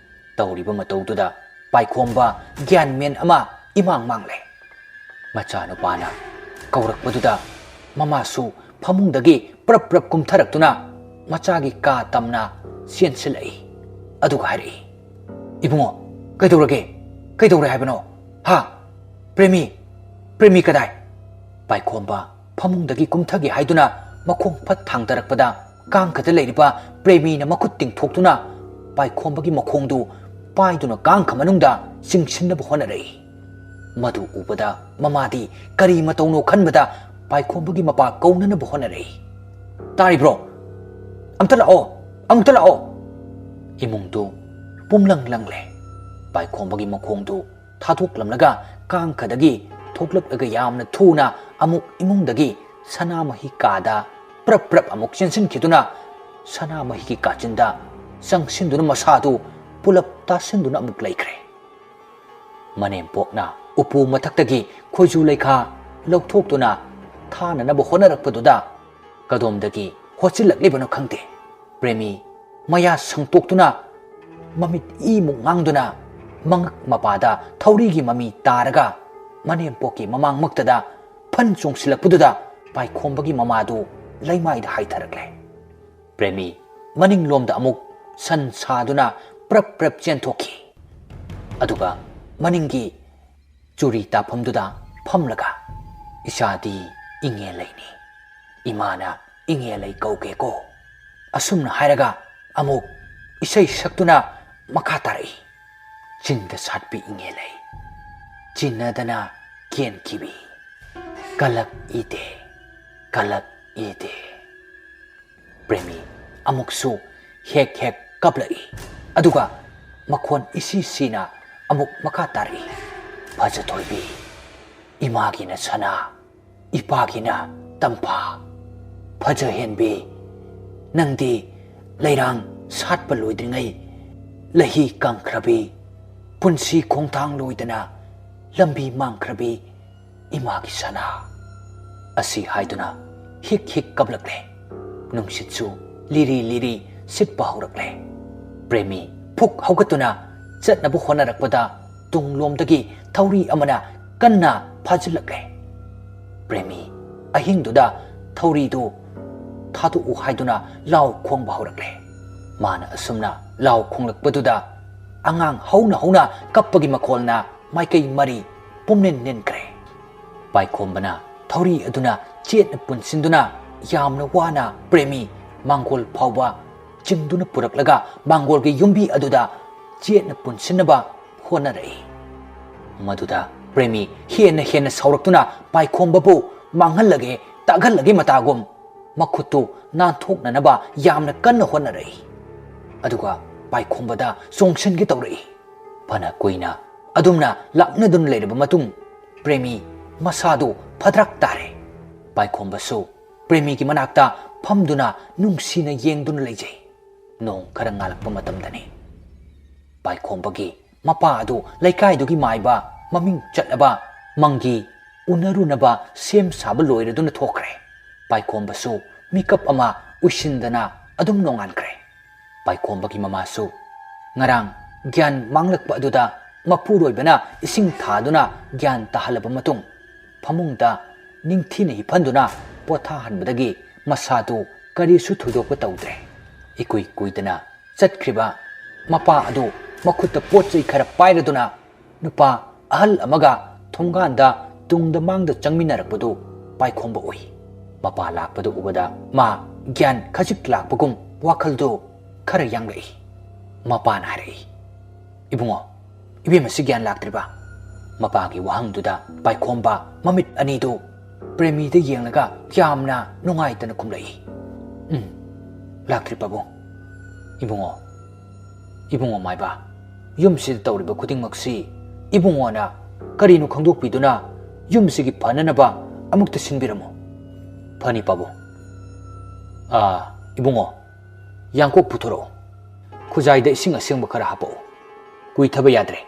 ꯇꯧꯔꯤꯕ ꯃꯇꯧꯗꯨꯗ ꯄꯥꯏꯈꯣꯝꯕ ꯒ꯭ꯌꯥꯟ ꯃꯦꯟ ꯑꯃ ꯏꯃꯥꯡ ꯃꯥꯡꯂꯦ꯫ ꯃꯆꯥꯅꯨꯄꯥꯅ ꯀꯧꯔꯛꯄꯗꯨꯗ ꯃꯃꯥꯁꯨ ꯐꯃꯨꯡꯗꯒꯤ ꯄ꯭ꯔꯞ ꯄ꯭ꯔꯞ ꯀꯨꯝꯊꯔꯛꯇꯨꯅ ꯃꯆꯥꯒꯤ ꯀꯥ ꯇꯝꯅ ꯆꯦꯟꯁꯤꯜꯂꯛꯏ꯫ ꯑꯗꯨꯒ ꯍꯥꯏꯔꯛꯏ, "ꯏꯕꯨꯡꯉꯣ, ꯀꯩꯗꯧꯔꯒꯦ? ꯀꯩꯗꯧꯔꯦ ꯍꯥꯏꯕꯅꯣ? ꯍꯥ? ꯄ꯭ꯔꯦꯃꯤ, ꯄ꯭ꯔꯦꯃꯤ ꯀꯗꯥꯏ?" ꯄꯥꯏꯈꯣꯝꯕ ꯐꯃꯨꯡꯗꯒꯤ ꯀꯨꯝꯊꯒꯦ ꯍꯥꯏꯗꯨꯅ ꯃꯈꯣꯡ ꯐꯠ ꯊꯥꯡꯗꯔꯛꯄꯗ ꯀꯥꯡꯈꯗ ꯂꯩꯔꯤꯕ ꯄ꯭ꯔꯦꯃꯤꯅ ꯃꯈꯨꯠ ꯇꯤꯡꯊꯣꯛꯇꯨꯅ ꯄꯥꯏꯈꯣꯝꯕꯒꯤ ꯃꯈꯣꯡꯗꯨ ꯄꯥꯏꯗꯨꯅ ꯀꯥꯡꯈ ꯃꯅꯨꯡꯗ ꯆꯤꯡꯁꯤꯟꯅꯕ ꯍꯣꯠꯅꯔꯛꯏ꯫ ꯃꯗꯨ ꯎꯕꯗ ꯃꯃꯥꯗꯤ ꯀꯔꯤ ꯃꯇꯧꯅꯣ ꯈꯟꯕꯗ ꯄꯥꯏꯈꯣꯝꯕꯒꯤ ꯃꯄꯥ ꯀꯧꯅꯅꯕ ꯍꯣꯠꯅꯔꯛꯏ꯫ "ꯇꯥꯔꯤꯕ꯭ꯔꯣ? ꯑꯝꯇ ꯂꯥꯛꯑꯣ! ꯑꯃꯨꯛꯇ ꯂꯥꯛꯑꯣ!" ꯏꯃꯨꯡꯗꯨ ꯄꯨꯝꯂꯪ ꯂꯪꯂꯦ꯫ ꯄꯥꯏꯈꯣꯝꯕꯒꯤ ꯃꯈꯣꯡꯗꯨ ꯊꯥꯗꯣꯛꯂꯝꯂꯒ ꯀꯥꯡꯈꯗꯒꯤ ꯊꯣꯛꯂꯛꯂꯒ ꯌꯥꯝꯅ ꯊꯨꯅ ꯑꯃꯨꯛ ꯏꯃꯨꯡꯗꯒꯤ ꯁꯅꯥꯃꯍꯤ ꯀꯥꯗ ꯄ꯭ꯔꯞ ꯄ꯭ꯔꯞ ꯑꯃꯨꯛ ꯆꯦꯟꯁꯤꯟꯈꯤꯗꯨꯅ ꯁꯅꯥꯃꯍꯤꯒꯤ ꯀꯥꯆꯤꯟꯗ ꯆꯪꯁꯤꯟꯗꯨꯅ ꯃꯁꯥꯗꯨ ꯄꯨꯂꯞ ꯇꯥꯁꯤꯟꯗꯨꯅ ꯑꯃꯨꯛ ꯂꯩꯈ꯭ꯔꯦ꯫ ꯃꯅꯦꯝꯄꯣꯛꯅ ꯎꯄꯨ ꯃꯊꯛꯇꯒꯤ ꯈꯣꯏꯖꯨ ꯂꯩꯈꯥ ꯂꯧꯊꯣꯛꯇꯨꯅ ꯊꯥꯅꯅꯕ ꯍꯣꯠꯅꯔꯛꯄꯗꯨꯗ ꯀꯗꯣꯝꯗꯒꯤ ꯍꯣꯠꯆꯤꯜꯂꯛꯂꯤꯕꯅꯣ ꯈꯪꯗꯦ, ꯄ꯭ꯔꯦꯃꯤ ꯃꯌꯥ ꯁꯪꯇꯣꯛꯇꯨꯅ ꯃꯃꯤꯠ ꯏꯃꯨꯛ ꯉꯥꯡꯗꯨꯅ ꯃꯉꯛ ꯃꯄꯥꯗ ꯊꯧꯔꯤꯒꯤ ꯃꯃꯤ ꯇꯥꯔꯒ ꯃꯅꯦꯝꯄꯣꯛꯀꯤ ꯃꯃꯥꯡꯃꯛꯇꯗ ꯐꯟ ꯆꯣꯡꯁꯤꯜꯂꯛꯄꯗꯨꯗ ꯄꯥꯏꯈꯣꯝꯕꯒꯤ ꯃꯃꯥꯗꯨ ꯂꯩꯃꯥꯏꯗ ꯍꯥꯏꯊꯔꯛꯂꯦ꯫ ꯄ꯭ꯔꯦꯃꯤ ꯃꯅꯤꯡꯂꯣꯝꯗ ꯑꯃꯨꯛ ꯁꯟ ꯁꯥꯗꯨꯅ ꯄ꯭ꯔꯞ ꯄ꯭ꯔꯞ ꯆꯦꯟꯊꯣꯛꯈꯤ꯫ ꯑꯗꯨꯒ ꯃꯅꯤꯡꯒꯤ ꯆꯨꯔꯤ ꯇꯥꯐꯝꯗꯨꯗ ꯐꯝꯂꯒ, "ꯏꯆꯥꯗꯤ ꯏꯉꯦꯂꯩꯅꯤ, ꯏꯃꯥꯅ ꯏꯉꯦꯂꯩ ꯀꯧꯒꯦꯀꯣ," ꯑꯁꯨꯝꯅ ꯍꯥꯏꯔꯒ ꯑꯃꯨꯛ ꯏꯁꯩ ꯁꯛꯇꯨꯅ ꯃꯈꯥ ꯇꯥꯔꯛꯏ꯫ "ꯆꯤꯡꯗ ꯁꯥꯠꯄꯤ ꯏꯉꯦꯂꯩ, ꯆꯤꯟꯅꯗꯅ ꯀꯦꯟꯈꯤꯕꯤ, ꯀꯂꯛ ꯏꯗꯦ, ꯀꯂꯛ ꯏꯗꯦ꯫" ꯄ꯭ꯔꯦꯃꯤ ꯑꯃꯨꯛꯁꯨ ꯍꯦꯛ ꯍꯦꯛ ꯀꯞꯂꯛꯏ꯫ ꯑꯗꯨꯒ ꯃꯈꯣꯟ ꯏꯁꯤ ꯁꯤꯅ ꯑꯃꯨꯛ ꯃꯈꯥ ꯇꯥꯔꯛꯏ꯫ "ꯐꯖꯊꯣꯏꯕꯤ, ꯏꯃꯥꯒꯤꯅ ꯁꯅꯥ, ꯏꯄꯥꯒꯤꯅ ꯇꯝꯐꯥ꯫ ꯐꯖꯍꯦꯟꯕꯤ, ꯅꯪꯗꯤ ꯂꯩꯔꯥꯡ ꯁꯥꯠꯄ ꯂꯣꯏꯗ꯭ꯔꯤꯉꯩ ꯂꯩꯍꯤ ꯀꯪꯈ꯭ꯔꯕꯤ, ꯄꯨꯟꯁꯤ ꯈꯣꯡꯊꯥꯡ ꯂꯣꯏꯗꯅ ꯂꯝꯕꯤ ꯃꯥꯡꯈ꯭ꯔꯕꯤ, ꯏꯃꯥꯒꯤ ꯁꯅꯥ꯫" ꯑꯁꯤ ꯍꯥꯏꯗꯨꯅ ꯍꯤꯛ ꯍꯤꯛ ꯀꯞꯂꯛꯂꯦ꯫ ꯅꯨꯡꯁꯤꯠꯁꯨ ꯂꯤꯔꯤ ꯂꯤꯔꯤ ꯁꯤꯠꯄ ꯍꯧꯔꯛꯂꯦ꯫ ꯄ꯭ꯔꯦꯃꯤ ꯐꯨꯛ ꯍꯧꯒꯠꯇꯨꯅ ꯆꯠꯅꯕ ꯍꯣꯠꯅꯔꯛꯄꯗ ꯇꯨꯡꯂꯣꯝꯗꯒꯤ ꯊꯧꯔꯤ ꯑꯃꯅ ꯀꯟꯅ ꯐꯥꯖꯤꯜꯂꯛꯂꯦ꯫ ꯄ꯭ꯔꯦꯃꯤ ꯑꯍꯤꯡꯗꯨꯗ ꯊꯧꯔꯤꯗꯨ ꯊꯥꯗꯣꯛꯎ ꯍꯥꯏꯗꯨꯅ ꯂꯥꯎ ꯈꯣꯡꯕ ꯍꯧꯔꯛꯂꯦ꯫ ꯃꯥꯅ ꯑꯁꯨꯝꯅ ꯂꯥꯎ ꯈꯣꯡꯂꯛꯄꯗꯨꯗ ꯑꯉꯥꯡ ꯍꯧꯅ ꯍꯧꯅ ꯀꯞꯄꯒꯤ ꯃꯈꯣꯜꯅ ꯃꯥꯏꯀꯩ ꯃꯔꯤ ꯄꯨꯝꯅꯤꯟ ꯅꯤꯟꯈ꯭ꯔꯦ꯫ ꯄꯥꯏꯈꯣꯝꯕꯅ ꯊꯧꯔꯤ ꯑꯗꯨꯅ ꯆꯦꯠꯅ ꯄꯨꯟꯁꯤꯟꯗꯨꯅ ꯌꯥꯝꯅ ꯋꯥꯅ ꯄ꯭ꯔꯦꯃꯤ ꯃꯥꯡꯒꯣꯜ ꯐꯥꯎꯕ ꯆꯤꯡꯗꯨꯅ ꯄꯨꯔꯛꯂꯒ ꯃꯥꯡꯒꯣꯜꯒꯤ ꯌꯨꯝꯕꯤ ꯑꯗꯨꯗ ꯆꯦꯠꯅ ꯄꯨꯟꯁꯤꯟꯅꯕ ꯍꯣꯠꯅꯔꯛꯏ꯫ ꯃꯗꯨꯗ ꯄ꯭ꯔꯦꯃꯤ ꯍꯦꯟꯅ ꯍꯦꯟꯅ ꯁꯥꯎꯔꯛꯇꯨꯅ ꯄꯥꯏꯈꯣꯝꯕꯕꯨ ꯃꯥꯡꯍꯜꯂꯒꯦ, ꯇꯥꯛꯍꯜꯂꯒꯦ ꯃꯇꯥꯒꯨꯝ ꯃꯈꯨꯠꯇꯨ ꯅꯥꯟꯊꯣꯛꯅꯅꯕ ꯌꯥꯝꯅ ꯀꯟꯅ ꯍꯣꯠꯅꯔꯛꯏ꯫ ꯑꯗꯨꯒ ꯄꯥꯏꯈꯣꯝꯕꯗ ꯆꯣꯡꯁꯤꯟꯒꯦ ꯇꯧꯔꯛꯏ꯫ ꯐꯅ ꯀꯨꯏꯅ ꯑꯗꯨꯝꯅ ꯂꯥꯛꯅꯗꯨꯅ ꯂꯩꯔꯕ ꯃꯇꯨꯡ ꯄ꯭ꯔꯦꯃꯤ ꯃꯁꯥꯗꯨ ꯐꯗ꯭ꯔꯛ ꯇꯥꯔꯦ꯫ ꯄꯥꯏꯈꯣꯝꯕꯁꯨ ꯄ꯭ꯔꯦꯃꯤꯒꯤ ꯃꯅꯥꯛꯇ ꯐꯝꯗꯨꯅ ꯅꯨꯡꯁꯤꯅ ꯌꯦꯡꯗꯨꯅ ꯂꯩꯖꯩ꯫ ꯅꯣꯡ ꯈꯔ ꯉꯥꯜꯂꯛꯄ ꯃꯇꯝꯗꯅꯤ꯫ ꯄꯥꯏꯈꯣꯝꯕꯒꯤ ꯃꯄꯥ ꯑꯗꯨ ꯂꯩꯀꯥꯏꯗꯨꯒꯤ ꯃꯥꯏꯕ ꯃꯃꯤꯡ ꯆꯠꯂꯕ ꯃꯪꯒꯤ ꯎꯅꯔꯨꯅꯕ ꯁꯦꯝ ꯁꯥꯕ ꯂꯣꯏꯔꯗꯨꯅ ꯊꯣꯛꯈ꯭ꯔꯦ꯫ ꯄꯥꯏꯈꯣꯝꯕꯁꯨ ꯃꯤꯀꯞ ꯑꯃ ꯎꯏꯁꯤꯟꯗꯅ ꯑꯗꯨꯝ ꯅꯣꯡꯉꯥꯟꯈ꯭ꯔꯦ꯫ ꯄꯥꯏꯈꯣꯝꯕꯒꯤ ꯃꯃꯥꯁꯨ ꯉꯔꯥꯡ ꯒ꯭ꯌꯥꯟ ꯃꯥꯡꯂꯛꯄ ꯑꯗꯨꯗ ꯃꯄꯨꯔꯣꯏꯕꯅ ꯏꯁꯤꯡ ꯊꯥꯗꯨꯅ ꯒ꯭ꯌꯥꯟ ꯇꯥꯍꯜꯂꯕ ꯃꯇꯨꯡ ꯐꯃꯨꯡꯗ ꯅꯤꯡꯊꯤꯅ ꯍꯤꯞꯍꯟꯗꯨꯅ ꯄꯣꯊꯥꯍꯟꯕꯗꯒꯤ ꯃꯁꯥꯗꯨ ꯀꯔꯤꯁꯨ ꯊꯣꯏꯗꯣꯛꯄ ꯇꯧꯗ꯭ꯔꯦ꯫ ꯏꯀꯨꯏ ꯀꯨꯏꯗꯅ ꯆꯠꯈ꯭ꯔꯤꯕ ꯃꯄꯥ ꯑꯗꯨ ꯃꯈꯨꯠꯇ ꯄꯣꯠ ꯆꯩ ꯈꯔ ꯄꯥꯏꯔꯗꯨꯅ ꯅꯨꯄꯥ ꯑꯍꯜ ꯑꯃꯒ ꯊꯣꯡꯒꯥꯟꯗ ꯇꯨꯡꯗ ꯃꯥꯡꯗ ꯆꯪꯃꯤꯟꯅꯔꯛꯄꯗꯨ ꯄꯥꯏꯈꯣꯝꯕ ꯎꯏ꯫ ꯃꯄꯥ ꯂꯥꯛꯄꯗꯨ ꯎꯕꯗ ꯃꯥ ꯒ꯭ꯌꯥꯟ ꯈꯖꯤꯛ ꯂꯥꯛꯄꯒꯨꯝ ꯋꯥꯈꯜꯗꯨ ꯈꯔ ꯌꯥꯡꯂꯛꯏ꯫ ꯃꯄꯥꯅ ꯍꯥꯏꯔꯛꯏ, "ꯏꯕꯨꯡꯉꯣ, ꯏꯕꯦꯝꯃꯁꯤ ꯒ꯭ꯌꯥꯟ ꯂꯥꯛꯇ꯭ꯔꯤꯕ?" ꯃꯄꯥꯒꯤ ꯋꯥꯍꯪꯗꯨꯗ ꯄꯥꯏꯈꯣꯝꯕ ꯃꯃꯤꯠ ꯑꯅꯤꯗꯨ ꯄ꯭ꯔꯦꯃꯤꯗ ꯌꯦꯡꯂꯒ ꯌꯥꯝꯅ ꯅꯨꯡꯉꯥꯏꯇꯅ ꯈꯨꯝꯂꯛꯏ, "ꯎꯝ, ꯂꯥꯛꯇ꯭ꯔꯤ ꯄꯥꯕꯨꯡ꯫ ꯏꯕꯨꯡꯉꯣ, ꯏꯕꯨꯡꯉꯣ ꯃꯥꯏꯕ, ꯌꯨꯝꯁꯤꯗ ꯇꯧꯔꯤꯕ ꯈꯨꯗꯤꯡꯃꯛꯁꯤ ꯏꯕꯨꯡꯉꯣꯅ ꯀꯔꯤꯅꯣ ꯈꯪꯗꯣꯛꯄꯤꯗꯨꯅ ꯌꯨꯝꯁꯤꯒꯤ ꯐꯅꯅꯕ ꯑꯃꯨꯛꯇ ꯁꯤꯟꯕꯤꯔꯝꯃꯨ꯫" "ꯐꯅꯤ ꯄꯥꯕꯨꯡ꯫ ꯑꯥ, ꯏꯕꯨꯡꯉꯣ, ꯌꯥꯡꯀꯣꯛ ꯄꯨꯊꯣꯔꯛꯎ꯫ ꯈꯨꯖꯥꯏꯗ ꯏꯁꯤꯡ ꯑꯁꯦꯡꯕ ꯈꯔ ꯍꯥꯞꯄꯛꯎ꯫ ꯀꯨꯏꯊꯕ ꯌꯥꯗ꯭ꯔꯦ꯫"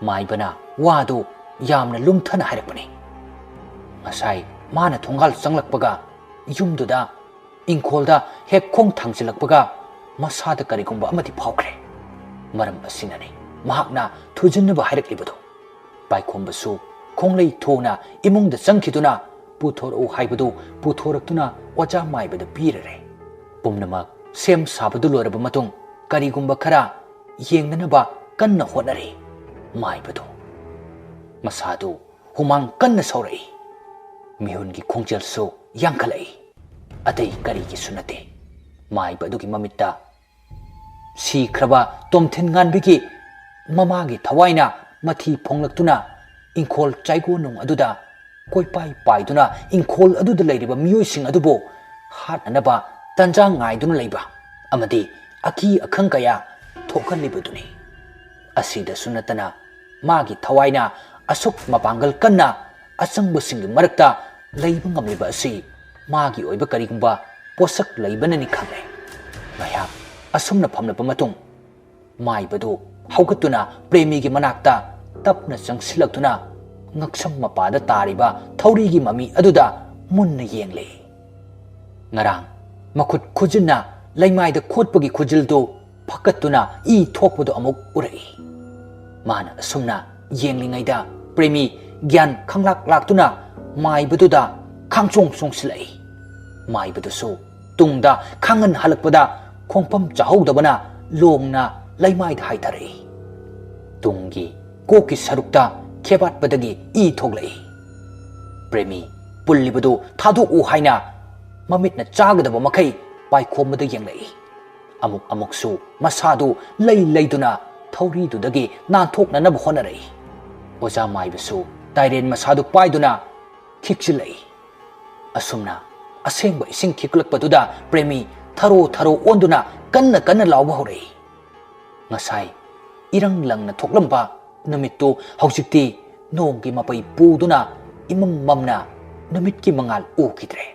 ꯃꯥꯏꯕꯅ ꯋꯥꯗꯨ ꯌꯥꯝꯅ ꯂꯨꯝꯊꯅ ꯍꯥꯏꯔꯛꯄꯅꯤ꯫ ꯉꯁꯥꯏ ꯃꯥꯅ ꯊꯣꯡꯒꯥꯜ ꯆꯪꯂꯛꯄꯒ ꯌꯨꯝꯗꯨꯗ, ꯏꯪꯈꯣꯜꯗ ꯍꯦꯛ ꯈꯣꯡ ꯊꯥꯡꯖꯤꯜꯂꯛꯄꯒ ꯃꯁꯥꯗ ꯀꯔꯤꯒꯨꯝꯕ ꯑꯃꯗꯤ ꯐꯥꯎꯈ꯭ꯔꯦ꯫ ꯃꯔꯝ ꯑꯁꯤꯅꯅꯤ ꯃꯍꯥꯛꯅ ꯊꯨꯖꯤꯟꯅꯕ ꯍꯥꯏꯔꯛꯂꯤꯕꯗꯨ꯫ ꯄꯥꯏꯈꯣꯝꯕꯁꯨ ꯈꯣꯡꯂꯩ ꯊꯣꯅ ꯏꯃꯨꯡꯗ ꯆꯪꯈꯤꯗꯨꯅ ꯄꯨꯊꯣꯔꯛꯎ ꯍꯥꯏꯕꯗꯨ ꯄꯨꯊꯣꯔꯛꯇꯨꯅ ꯑꯣꯖꯥ ꯃꯥꯏꯕꯗ ꯄꯤꯔꯔꯦ꯫ ꯄꯨꯝꯅꯃꯛ ꯁꯦꯝ ꯁꯥꯕꯗꯨ ꯂꯣꯏꯔꯕ ꯃꯇꯨꯡ ꯀꯔꯤꯒꯨꯝꯕ ꯈꯔ ꯌꯦꯡꯅꯅꯕ ꯀꯟꯅ ꯍꯣꯠꯅꯔꯤ꯫ ꯃꯥꯏꯕꯗꯨ ꯃꯁꯥꯗꯨ ꯍꯨꯃꯥꯡ ꯀꯟꯅ ꯁꯧꯔꯛꯏ꯫ ꯃꯤꯍꯨꯟꯒꯤ ꯈꯣꯡꯖꯦꯜꯁꯨ ꯌꯥꯡꯈꯠꯂꯛꯏ꯫ ꯑꯇꯩ ꯀꯔꯤꯒꯤꯁꯨ ꯅꯠꯇꯦ꯫ ꯃꯥꯏꯕ ꯑꯗꯨꯒꯤ ꯃꯃꯤꯠꯇ ꯁꯤꯈ꯭ꯔꯕ ꯇꯣꯝꯊꯤꯟ ꯉꯥꯟꯕꯤꯒꯤ ꯃꯃꯥꯒꯤ ꯊꯋꯥꯏꯅ ꯃꯊꯤ ꯐꯣꯡꯂꯛꯇꯨꯅ ꯏꯪꯈꯣꯜ ꯆꯥꯏꯒꯣꯅꯨꯡ ꯑꯗꯨꯗ ꯀꯣꯏꯄꯥꯏ ꯄꯥꯏꯗꯨꯅ ꯏꯪꯈꯣꯜ ꯑꯗꯨꯗ ꯂꯩꯔꯤꯕ ꯃꯤꯑꯣꯏꯁꯤꯡ ꯑꯗꯨꯕꯨ ꯍꯥꯠꯅꯅꯕ ꯇꯟꯖꯥ ꯉꯥꯏꯗꯨꯅ ꯂꯩꯕ ꯑꯃꯗꯤ ꯑꯀꯤ ꯑꯈꯪ ꯀꯌꯥ ꯊꯣꯛꯍꯜꯂꯤꯕꯗꯨꯅꯤ꯫ ꯑꯁꯤꯗꯁꯨ ꯅꯠꯇꯅ ꯃꯥꯒꯤ ꯊꯋꯥꯏꯅ ꯑꯁꯨꯛ ꯃꯄꯥꯡꯒꯜ ꯀꯟꯅ ꯑꯆꯪꯕꯁꯤꯡꯒꯤ ꯃꯔꯛꯇ ꯂꯩꯕ ꯉꯝꯂꯤꯕ ꯑꯁꯤ ꯃꯥꯒꯤ ꯑꯣꯏꯕ ꯀꯔꯤꯒꯨꯝꯕ ꯄꯣꯠꯁꯛ ꯂꯩꯕꯅꯅꯤ ꯈꯜꯂꯦ꯫ ꯉꯥꯏꯍꯥꯛ ꯑꯁꯨꯝꯅ ꯐꯝꯂꯕ ꯃꯇꯨꯡ ꯃꯥꯏꯕꯗꯨ ꯍꯧꯒꯠꯇꯨꯅ ꯄ꯭ꯔꯦꯃꯤꯒꯤ ꯃꯅꯥꯛꯇ ꯇꯞꯅ ꯆꯪꯁꯤꯜꯂꯛꯇꯨꯅ ꯉꯛꯁꯝ ꯃꯄꯥꯗ ꯇꯥꯔꯤꯕ ꯊꯧꯔꯤꯒꯤ ꯃꯃꯤ ꯑꯗꯨꯗ ꯃꯨꯟꯅ ꯌꯦꯡꯂꯦ꯫ ꯉꯔꯥꯡ ꯃꯈꯨꯠ ꯈꯨꯖꯤꯟꯅ ꯂꯩꯃꯥꯏꯗ ꯈꯣꯠꯄꯒꯤ ꯈꯨꯖꯤꯜꯗꯨ ꯐꯀꯠꯇꯨꯅ ꯏ ꯊꯣꯛꯄꯗꯨ ꯑꯃꯨꯛ ꯎꯔꯛꯏ꯫ ꯃꯥꯅ ꯑꯁꯨꯝꯅ ꯌꯦꯡꯂꯤꯉꯩꯗ ꯄ꯭ꯔꯦꯃꯤ ꯒ꯭ꯌꯥꯟ ꯈꯪꯂꯥꯛ ꯂꯥꯛꯇꯨꯅ ꯃꯥꯏꯕꯗꯨꯗ ꯈꯥꯡꯆꯣꯡ ꯆꯣꯡꯁꯤꯜꯂꯛꯏ꯫ ꯃꯥꯏꯕꯗꯨꯁꯨ ꯇꯨꯡꯗ ꯈꯥꯡꯍꯟ ꯍꯜꯂꯛꯄꯗ ꯈꯣꯡꯐꯝ ꯆꯥꯍꯧꯗꯕꯅ ꯂꯣꯡꯅ ꯂꯩꯃꯥꯏꯗ ꯍꯥꯏꯊꯔꯛꯏ꯫ ꯇꯨꯡꯒꯤ ꯀꯣꯛꯀꯤ ꯁꯔꯨꯛꯇ ꯈꯦꯕꯥꯠꯄꯗꯒꯤ ꯏ ꯊꯣꯛꯂꯛꯏ꯫ ꯄ꯭ꯔꯦꯃꯤ ꯄꯨꯜꯂꯤꯕꯗꯨ ꯊꯥꯗꯣꯛꯎ ꯍꯥꯏꯅ ꯃꯃꯤꯠꯅ ꯆꯥꯒꯗꯕ ꯃꯈꯩ ꯄꯥꯏꯈꯣꯝꯕꯗ ꯌꯦꯡꯂꯛꯏ꯫ ꯑꯃꯨꯛ ꯑꯃꯨꯛꯁꯨ ꯃꯁꯥꯗꯨ ꯂꯩ ꯂꯩꯗꯨꯅ ꯊꯧꯔꯤꯗꯨꯗꯒꯤ ꯅꯥꯟꯊꯣꯛꯅꯅꯕ ꯍꯣꯠꯅꯔꯛꯏ꯫ ꯑꯣꯖꯥ ꯃꯥꯏꯕꯁꯨ ꯇꯥꯏꯔꯦꯟ ꯃꯁꯥꯗꯨ ꯄꯥꯏꯗꯨꯅ ꯈꯤꯛꯆꯤꯜꯂꯛꯏ꯫ ꯑꯁꯨꯝꯅ ꯑꯁꯦꯡꯕ ꯏꯁꯤꯡ ꯈꯤꯛꯂꯛꯄꯗꯨꯗ ꯄ꯭ꯔꯦꯃꯤ ꯊꯔꯣ ꯊꯔꯣ ꯑꯣꯟꯗꯨꯅ ꯀꯟꯅ ꯀꯟꯅ ꯂꯥꯎꯕ ꯍꯧꯔꯛꯏ꯫ ꯉꯁꯥꯏ ꯏꯔꯪ ꯂꯪꯅ ꯊꯣꯛꯂꯝꯕ ꯅꯨꯃꯤꯠꯇꯨ ꯍꯧꯖꯤꯛꯇꯤ ꯅꯣꯡꯒꯤ ꯃꯄꯩ ꯄꯨꯗꯨꯅ ꯏꯃꯝ ꯃꯝꯅ ꯅꯨꯃꯤꯠꯀꯤ ꯃꯉꯥꯜ ꯎꯈꯤꯗ꯭ꯔꯦ꯫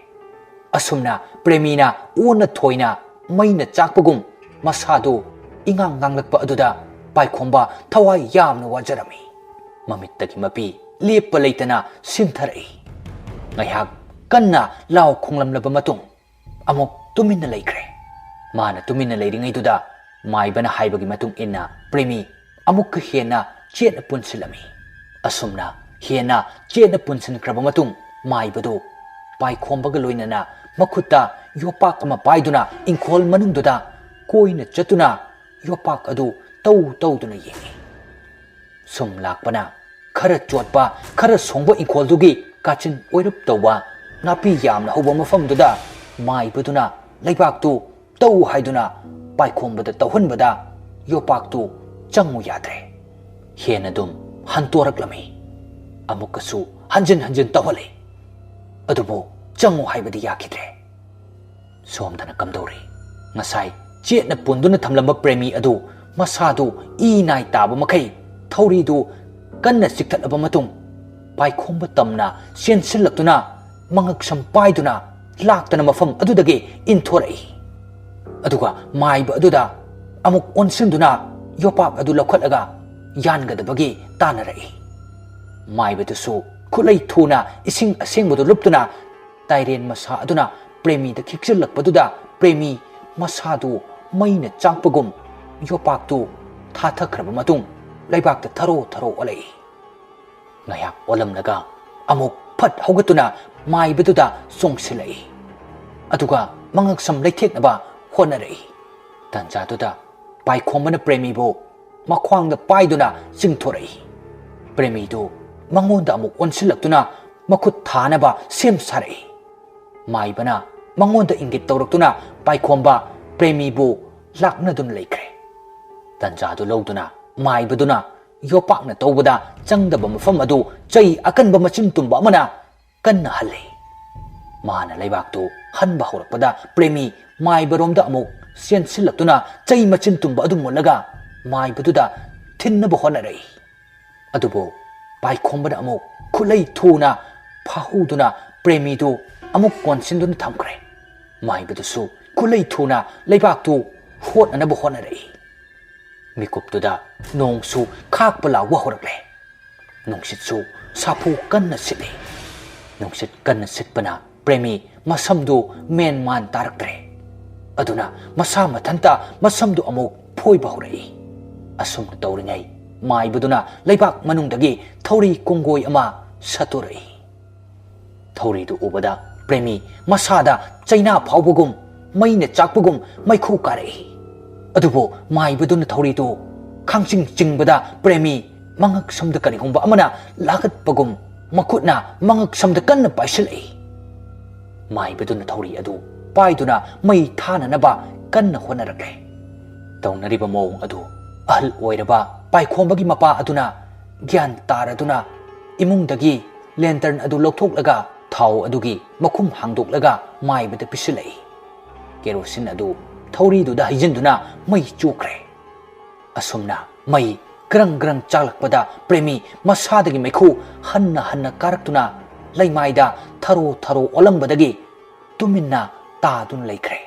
ꯑꯁꯨꯝꯅ ꯄ꯭ꯔꯦꯃꯤꯅ ꯑꯣꯟꯅ ꯊꯣꯏꯅ ꯃꯩꯅ ꯆꯥꯛꯄꯒꯨꯝ ꯃꯁꯥꯗꯨ ꯏꯉꯥꯡ ꯉꯥꯡꯂꯛꯄ ꯑꯗꯨꯗ ꯄꯥꯏꯈꯣꯝꯕ ꯊꯋꯥꯏ ꯌꯥꯝꯅ ꯋꯥꯖꯔꯝꯃꯤ꯫ ꯃꯃꯤꯠꯇꯒꯤ ꯃꯄꯤ ꯂꯦꯞꯄ ꯂꯩꯇꯅ ꯁꯤꯟꯊꯔꯛꯏ꯫ ꯉꯥꯏꯍꯥꯛ ꯀꯟꯅ ꯂꯥꯎ ꯈꯣꯡꯂꯝꯂꯕ ꯃꯇꯨꯡ ꯑꯃꯨꯛ ꯇꯨꯃꯤꯟꯅ ꯂꯩꯈ꯭ꯔꯦ꯫ ꯃꯥꯅ ꯇꯨꯃꯤꯟꯅ ꯂꯩꯔꯤꯉꯩꯗꯨꯗ ꯃꯥꯏꯕꯅ ꯍꯥꯏꯕꯒꯤ ꯃꯇꯨꯡ ꯏꯟꯅ ꯄ꯭ꯔꯦꯃꯤ ꯑꯃꯨꯛꯀ ꯍꯦꯟꯅ ꯆꯦꯠꯅ ꯄꯨꯟꯁꯤꯜꯂꯝꯃꯤ꯫ ꯑꯁꯨꯝꯅ ꯍꯦꯟꯅ ꯆꯦꯠꯅ ꯄꯨꯟꯁꯤꯟꯈ꯭ꯔꯕ ꯃꯇꯨꯡ ꯃꯥꯏꯕꯗꯨ ꯄꯥꯏꯈꯣꯝꯕꯒ ꯂꯣꯏꯅꯅ ꯃꯈꯨꯠꯇ ꯌꯣꯄꯥꯛ ꯑꯃ ꯄꯥꯏꯗꯨꯅ ꯏꯪꯈꯣꯜ ꯃꯅꯨꯡꯗꯨꯗ ꯀꯣꯏꯅ ꯆꯠꯇꯨꯅ ꯌꯣꯄꯥꯛ ꯑꯗꯨ ꯇꯧ ꯇꯧꯗꯨꯅ ꯌꯦꯡꯏ꯫ ꯁꯨꯝ ꯂꯥꯛꯄꯅ ꯈꯔ ꯆꯣꯠꯄ, ꯈꯔ ꯁꯣꯡꯕ ꯏꯪꯈꯣꯜꯗꯨꯒꯤ ꯀꯥꯆꯤꯟ ꯑꯣꯏꯔꯞ ꯇꯧꯕ ꯅꯥꯄꯤ ꯌꯥꯝꯅ ꯍꯧꯕ ꯃꯐꯝꯗꯨꯗ ꯃꯥꯏꯕꯗꯨꯅ ꯂꯩꯕꯥꯛꯇꯨ ꯇꯧ ꯍꯥꯏꯗꯨꯅ ꯄꯥꯏꯈꯣꯝꯕꯗ ꯇꯧꯍꯟꯕꯗ ꯌꯣꯄꯥꯛꯇꯨ ꯆꯪꯉꯨ ꯌꯥꯗ꯭ꯔꯦ꯫ ꯍꯦꯟꯅ ꯑꯗꯨꯝ ꯍꯟꯇꯣꯔꯛꯂꯝꯃꯤ꯫ ꯑꯃꯨꯛꯀꯁꯨ ꯍꯟꯖꯤꯟ ꯍꯟꯖꯤꯟ ꯇꯧꯍꯜꯂꯤ꯫ ꯑꯗꯨꯕꯨ ꯆꯪꯉꯨ ꯍꯥꯏꯕꯗꯤ ꯌꯥꯈꯤꯗ꯭ꯔꯦ꯫ ꯁꯣꯝꯗꯅ ꯀꯝꯗꯧꯔꯤ? ꯉꯁꯥꯏ ꯆꯦꯠꯅ ꯄꯨꯟꯗꯨꯅ ꯊꯝꯂꯝꯕ ꯄ꯭ꯔꯦꯃꯤ ꯑꯗꯨ ꯃꯁꯥꯗꯨ ꯏ ꯅꯥꯏ ꯇꯥꯕ ꯃꯈꯩ ꯊꯧꯔꯤꯗꯨ ꯀꯟꯅ ꯆꯤꯛꯊꯠꯂꯕ ꯃꯇꯨꯡ, ꯄꯥꯏꯈꯣꯝꯕ ꯇꯝꯅ ꯆꯦꯟꯁꯤꯜꯂꯛꯇꯨꯅ ꯃꯉꯛꯁꯝ ꯄꯥꯏꯗꯨꯅ ꯂꯥꯛꯇꯅ ꯃꯐꯝ ꯑꯗꯨꯗꯒꯤ ꯏꯟꯊꯣꯔꯛꯏ꯫ ꯑꯗꯨꯒ ꯃꯥꯏꯕ ꯑꯗꯨꯗ ꯑꯃꯨꯛ ꯑꯣꯟꯁꯤꯟꯗꯨꯅ ꯌꯣꯄꯥꯛ ꯑꯗꯨ ꯂꯧꯈꯠꯂꯒ ꯌꯥꯟꯒꯗꯕꯒꯤ ꯇꯥꯟꯅꯔꯛꯏ꯫ ꯃꯥꯏꯕꯗꯨꯁꯨ ꯈꯨꯠꯂꯩ ꯊꯨꯅ ꯏꯁꯤꯡ ꯑꯁꯦꯡꯕꯗꯨ ꯂꯨꯞꯇꯨꯅ ꯇꯥꯏꯔꯦꯟ ꯃꯁꯥ ꯑꯗꯨꯅ ꯄ꯭ꯔꯦꯃꯤꯗ ꯈꯤꯛꯆꯤꯜꯂꯛꯄꯗꯨꯗ ꯄ꯭ꯔꯦꯃꯤ ꯃꯁꯥꯗꯨ ꯃꯩꯅ ꯆꯥꯛꯄꯒꯨꯝ ꯌꯣꯄꯥꯛꯇꯨ ꯊꯥꯊꯈ꯭ꯔꯕ ꯃꯇꯨꯡ ꯂꯩꯕꯥꯛꯇ ꯊꯔꯣ ꯊꯔꯣ ꯑꯣꯜꯂꯛꯏ꯫ ꯉꯥꯏꯍꯥꯛ ꯑꯣꯜꯂꯝꯂꯒ ꯑꯃꯨꯛ ꯐꯠ ꯍꯧꯒꯠꯇꯨꯅ ꯃꯥꯏꯕꯗꯨꯗ ꯆꯣꯡꯁꯤꯜꯂꯛꯏ꯫ ꯑꯗꯨꯒ ꯃꯉꯛꯁꯝ ꯂꯩꯊꯦꯛꯅꯕ ꯍꯣꯠꯅꯔꯛꯏ꯫ ꯇꯟꯖꯥꯗꯨꯗ ꯄꯥꯏꯈꯣꯝꯕꯅ ꯄ꯭ꯔꯦꯃꯤꯕꯨ ꯃꯈ꯭ꯋꯥꯡꯗ ꯄꯥꯏꯗꯨꯅ ꯆꯤꯡꯊꯣꯔꯛꯏ꯫ ꯄ꯭ꯔꯦꯃꯤꯗꯨ ꯃꯉꯣꯟꯗ ꯑꯃꯨꯛ ꯑꯣꯟꯁꯤꯜꯂꯛꯇꯨꯅ ꯃꯈꯨꯠ ꯊꯥꯅꯕ ꯁꯦꯝ ꯁꯥꯔꯛꯏ꯫ ꯃꯥꯏꯕꯅ ꯃꯉꯣꯟꯗ ꯏꯪꯒꯤꯠ ꯇꯧꯔꯛꯇꯨꯅ ꯄꯥꯏꯈꯣꯝꯕ ꯄ꯭ꯔꯦꯃꯤꯕꯨ ꯂꯥꯛꯅꯗꯨꯅ ꯂꯩꯈ꯭ꯔꯦ꯫ ꯇꯟꯖꯥꯗꯨ ꯂꯧꯗꯨꯅ ꯃꯥꯏꯕꯗꯨꯅ ꯌꯣꯄꯥꯛꯅ ꯇꯧꯕꯗ ꯆꯪꯗꯕ ꯃꯐꯝ ꯑꯗꯨ ꯆꯩ ꯑꯀꯟꯕ ꯃꯆꯤꯟ ꯇꯨꯝꯕ ꯑꯃꯅ ꯀꯟꯅ ꯍꯜꯂꯤ꯫ ꯃꯥꯅ ꯂꯩꯕꯥꯛꯇꯨ ꯍꯟꯕ ꯍꯧꯔꯛꯄꯗ ꯄ꯭ꯔꯦꯃꯤ ꯃꯥꯏꯕꯔꯣꯝꯗ ꯑꯃꯨꯛ ꯆꯦꯟꯁꯤꯜꯂꯛꯇꯨꯅ ꯆꯩ ꯃꯆꯤꯟ ꯇꯨꯝꯕ ꯑꯗꯨ ꯃꯨꯜꯂꯒ ꯃꯥꯏꯕꯗꯨꯗ ꯊꯤꯟꯅꯕ ꯍꯣꯠꯅꯔꯛꯏ꯫ ꯑꯗꯨꯕꯨ ꯄꯥꯏꯈꯣꯝꯕꯅ ꯑꯃꯨꯛ ꯈꯨꯠꯂꯩ ꯊꯨꯅ ꯐꯥꯍꯧꯗꯨꯅ ꯄ꯭ꯔꯦꯃꯤꯗꯨ ꯑꯃꯨꯛ ꯀꯣꯟꯁꯤꯟꯗꯨꯅ ꯊꯝꯈ꯭ꯔꯦ꯫ ꯃꯥꯏꯕꯗꯨꯁꯨ ꯈꯨꯠꯂꯩ ꯊꯨꯅ ꯂꯩꯕꯥꯛꯇꯨ ꯍꯣꯠꯅꯅꯕ ꯍꯣꯠꯅꯔꯛꯏ꯫ ꯃꯤꯀꯨꯞꯇꯨꯗ ꯅꯣꯡꯁꯨ ꯈꯥꯛꯄ ꯂꯥꯎꯕ ꯍꯧꯔꯛꯂꯦ꯫ ꯅꯨꯡꯁꯤꯠꯁꯨ ꯁꯥꯐꯨ ꯀꯟꯅ ꯁꯤꯠꯂꯤ꯫ ꯅꯨꯡꯁꯤꯠ ꯀꯟꯅ ꯁꯤꯠꯄꯅ ꯄ꯭ꯔꯦꯃꯤ ꯃꯁꯝꯗꯨ ꯃꯦꯟ ꯃꯥꯟ ꯇꯥꯔꯛꯇ꯭ꯔꯦ꯫ ꯑꯗꯨꯅ ꯃꯁꯥ ꯃꯊꯟꯇ ꯃꯁꯝꯗꯨ ꯑꯃꯨꯛ ꯐꯣꯏꯕ ꯍꯧꯔꯛꯏ꯫ ꯑꯁꯨꯝꯅ ꯇꯧꯔꯤꯉꯩ ꯃꯥꯏꯕꯗꯨꯅ ꯂꯩꯕꯥꯛ ꯃꯅꯨꯡꯗꯒꯤ ꯊꯧꯔꯤ ꯀꯣꯡꯒꯣꯏ ꯑꯃ ꯁꯠꯇꯣꯔꯛꯏ꯫ ꯊꯧꯔꯤꯗꯨ ꯎꯕꯗ ꯄ꯭ꯔꯦꯃꯤ ꯃꯁꯥꯗ ꯆꯩꯅꯥ ꯐꯥꯎꯕꯒꯨꯝ ꯃꯩꯅ ꯆꯥꯛꯄꯒꯨꯝ ꯃꯩꯈꯨ ꯀꯥꯔꯛꯏ꯫ ꯑꯗꯨꯕꯨ ꯃꯥꯏꯕꯗꯨꯅ ꯊꯧꯔꯤꯗꯨ ꯈꯥꯡꯆꯤꯡ ꯆꯤꯡꯕꯗ ꯄ꯭ꯔꯦꯃꯤ ꯃꯉꯛꯁꯝꯗ ꯀꯔꯤꯒꯨꯝꯕ ꯑꯃꯅ ꯂꯥꯒꯠꯄꯒꯨꯝ ꯃꯈꯨꯠꯅ ꯃꯉꯛꯁꯝꯗ ꯀꯟꯅ ꯄꯥꯏꯁꯤꯜꯂꯛꯏ꯫ ꯃꯥꯏꯕꯗꯨꯅ ꯊꯧꯔꯤ ꯑꯗꯨ ꯄꯥꯏꯗꯨꯅ ꯃꯩ ꯊꯥꯅꯅꯕ ꯀꯟꯅ ꯍꯣꯠꯅꯔꯛꯂꯦ꯫ ꯇꯧꯅꯔꯤꯕ ꯃꯑꯣꯡ ꯑꯗꯨ ꯑꯍꯜ ꯑꯣꯏꯔꯕ ꯄꯥꯏꯈꯣꯝꯕꯒꯤ ꯃꯄꯥ ꯑꯗꯨꯅ ꯒ꯭ꯌꯥꯟ ꯇꯥꯔꯗꯨꯅ ꯏꯃꯨꯡꯗꯒꯤ ꯂꯦꯟꯇꯔꯟ ꯑꯗꯨ ꯂꯧꯊꯣꯛꯂꯒ ꯊꯥꯎ ꯑꯗꯨꯒꯤ ꯃꯈꯨꯝ ꯍꯥꯡꯗꯣꯛꯂꯒ ꯃꯥꯏꯕꯗ ꯄꯤꯁꯤꯜꯂꯛꯏ꯫ ꯀꯦꯔꯣꯁꯤꯟ ꯑꯗꯨ ꯊꯧꯔꯤꯗꯨꯗ ꯍꯩꯖꯤꯟꯗꯨꯅ ꯃꯩ ꯆꯨꯈ꯭ꯔꯦ꯫ ꯑꯁꯨꯝꯅ ꯃꯩ ꯒ꯭ꯔꯪ ꯒ꯭ꯔꯪ ꯆꯥꯛꯂꯛꯄꯗ ꯄ꯭ꯔꯦꯃꯤ ꯃꯁꯥꯗꯒꯤ ꯃꯩꯈꯨ ꯍꯟꯅ ꯍꯟꯅ ꯀꯥꯔꯛꯇꯨꯅ ꯂꯩꯃꯥꯏꯗ ꯊꯔꯣ ꯊꯔꯣ ꯑꯣꯜꯂꯝꯕꯗꯒꯤ ꯇꯨꯃꯤꯟꯅ ꯇꯥꯗꯨꯅ ꯂꯩꯈ꯭ꯔꯦ꯫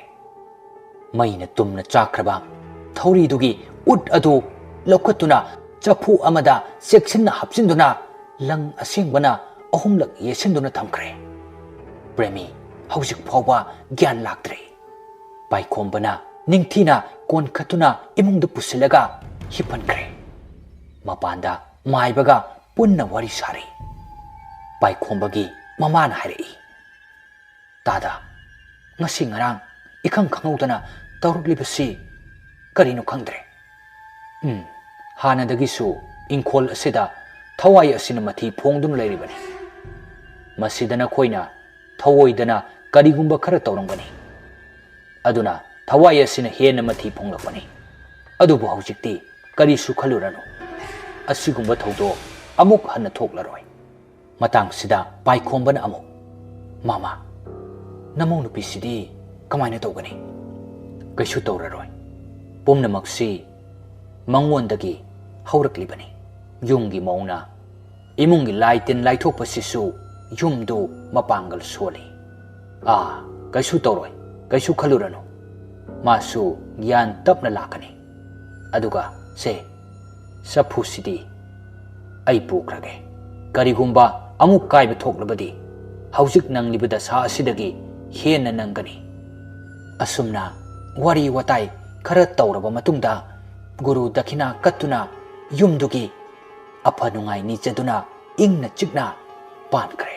ꯃꯩꯅ ꯇꯨꯝꯅ ꯆꯥꯛꯈ꯭ꯔꯕ ꯊꯧꯔꯤꯗꯨꯒꯤ ꯎꯠ ꯑꯗꯨ ꯂꯧꯈꯠꯇꯨꯅ ꯆꯐꯨ ꯑꯃꯗ ꯆꯦꯛꯁꯤꯟꯅ ꯍꯥꯞꯆꯤꯟꯗꯨꯅ ꯂꯪ ꯑꯁꯦꯡꯕꯅ ꯑꯍꯨꯝꯂꯛ ꯌꯩꯁꯤꯟꯗꯨꯅ ꯊꯝꯈ꯭ꯔꯦ꯫ ꯄ꯭ꯔꯦꯃꯤ ꯍꯧꯖꯤꯛ ꯐꯥꯎꯕ ꯒ꯭ꯌꯥꯟ ꯂꯥꯛꯇ꯭ꯔꯤ꯫ ꯄꯥꯏꯈꯣꯝꯕꯅ ꯅꯤꯡꯊꯤꯅ ꯀꯣꯟꯈꯠꯇꯨꯅ ꯏꯃꯨꯡꯗ ꯄꯨꯁꯤꯜꯂꯒ ꯍꯤꯞꯍꯟꯈ꯭ꯔꯦ꯫ ꯃꯄꯥꯟꯗ ꯃꯥꯏꯕꯒ ꯄꯨꯟꯅ ꯋꯥꯔꯤ ꯁꯥꯔꯤ꯫ ꯄꯥꯏꯈꯣꯝꯕꯒꯤ ꯃꯃꯥꯅ ꯍꯥꯏꯔꯛꯏ, "ꯇꯥꯗ, ꯉꯁꯤ ꯉꯔꯥꯡ ꯏꯈꯪ ꯈꯪꯍꯧꯗꯅ ꯇꯧꯔꯛꯂꯤꯕꯁꯤ ꯀꯔꯤꯅꯣ ꯈꯪꯗ꯭ꯔꯦ꯫ ꯎꯝ, ꯍꯥꯟꯅꯗꯒꯤꯁꯨ ꯏꯪꯈꯣꯜ ꯑꯁꯤꯗ ꯊꯋꯥꯏ ꯑꯁꯤꯅ ꯃꯊꯤ ꯐꯣꯡꯗꯨꯅ ꯂꯩꯔꯤꯕꯅꯤ꯫ ꯃꯁꯤꯗ ꯅꯈꯣꯏꯅ ꯊꯧꯑꯣꯏꯗꯅ ꯀꯔꯤꯒꯨꯝꯕ ꯈꯔ ꯇꯧꯔꯝꯒꯅꯤ꯫ ꯑꯗꯨꯅ ꯊꯋꯥꯏ ꯑꯁꯤꯅ ꯍꯦꯟꯅ ꯃꯊꯤ ꯐꯣꯡꯂꯛꯄꯅꯤ꯫ ꯑꯗꯨꯕꯨ ꯍꯧꯖꯤꯛꯇꯤ ꯀꯔꯤꯁꯨ ꯈꯜꯂꯨꯔꯅꯨ꯫ ꯑꯁꯤꯒꯨꯝꯕ ꯊꯧꯗꯣꯛ ꯑꯃꯨꯛ ꯍꯟꯅ ꯊꯣꯛꯂꯔꯣꯏ꯫" ꯃꯇꯥꯡꯁꯤꯗ ꯄꯥꯏꯈꯣꯝꯕꯅ ꯑꯃꯨꯛ, "ꯃꯃꯥ, ꯅꯃꯧ ꯅꯨꯄꯤꯁꯤꯗꯤ ꯀꯃꯥꯏꯅ ꯇꯧꯒꯅꯤ?" "ꯀꯩꯁꯨ ꯇꯧꯔꯔꯣꯏ꯫ ꯄꯨꯝꯅꯃꯛꯁꯤ ꯃꯉꯣꯟꯗꯒꯤ ꯍꯧꯔꯛꯂꯤꯕꯅꯤ꯫ ꯌꯨꯝꯒꯤ ꯃꯧꯅ ꯏꯃꯨꯡꯒꯤ ꯂꯥꯏ ꯇꯤꯟ ꯂꯥꯏꯊꯣꯛꯄꯁꯤꯁꯨ ꯌꯨꯝꯗꯨ ꯃꯄꯥꯡꯒꯜ ꯁꯣꯜꯂꯤ꯫ ꯑꯥ, ꯀꯩꯁꯨ ꯇꯧꯔꯣꯏ, ꯀꯩꯁꯨ ꯈꯜꯂꯨꯔꯅꯨ꯫ ꯃꯥꯁꯨ ꯒ꯭ꯌꯥꯟ ꯇꯞꯅ ꯂꯥꯛꯀꯅꯤ꯫ ꯑꯗꯨꯒ ꯁꯦ, ꯆꯐꯨꯁꯤꯗꯤ ꯑꯩ ꯄꯨꯈ꯭ꯔꯒꯦ꯫ ꯀꯔꯤꯒꯨꯝꯕ ꯑꯃꯨꯛ ꯀꯥꯏꯕ ꯊꯣꯛꯂꯕꯗꯤ ꯍꯧꯖꯤꯛ ꯅꯪꯂꯤꯕ ꯗꯁꯥ ꯑꯁꯤꯗꯒꯤ ꯍꯦꯟꯅ ꯅꯪꯒꯅꯤ꯫" ꯑꯁꯨꯝꯅ ꯋꯥꯔꯤ ꯋꯥꯇꯥꯏ ꯈꯔ ꯇꯧꯔꯕ ꯃꯇꯨꯡꯗ ꯒꯨꯔꯨ ꯗꯈꯤꯅꯥ ꯀꯠꯇꯨꯅ ꯌꯨꯝꯗꯨꯒꯤ ꯑꯐ ꯅꯨꯡꯉꯥꯏ ꯅꯤꯖꯗꯨꯅ ꯏꯪꯅ ꯆꯤꯛꯅ ꯄꯥꯟꯈ꯭ꯔꯦ꯫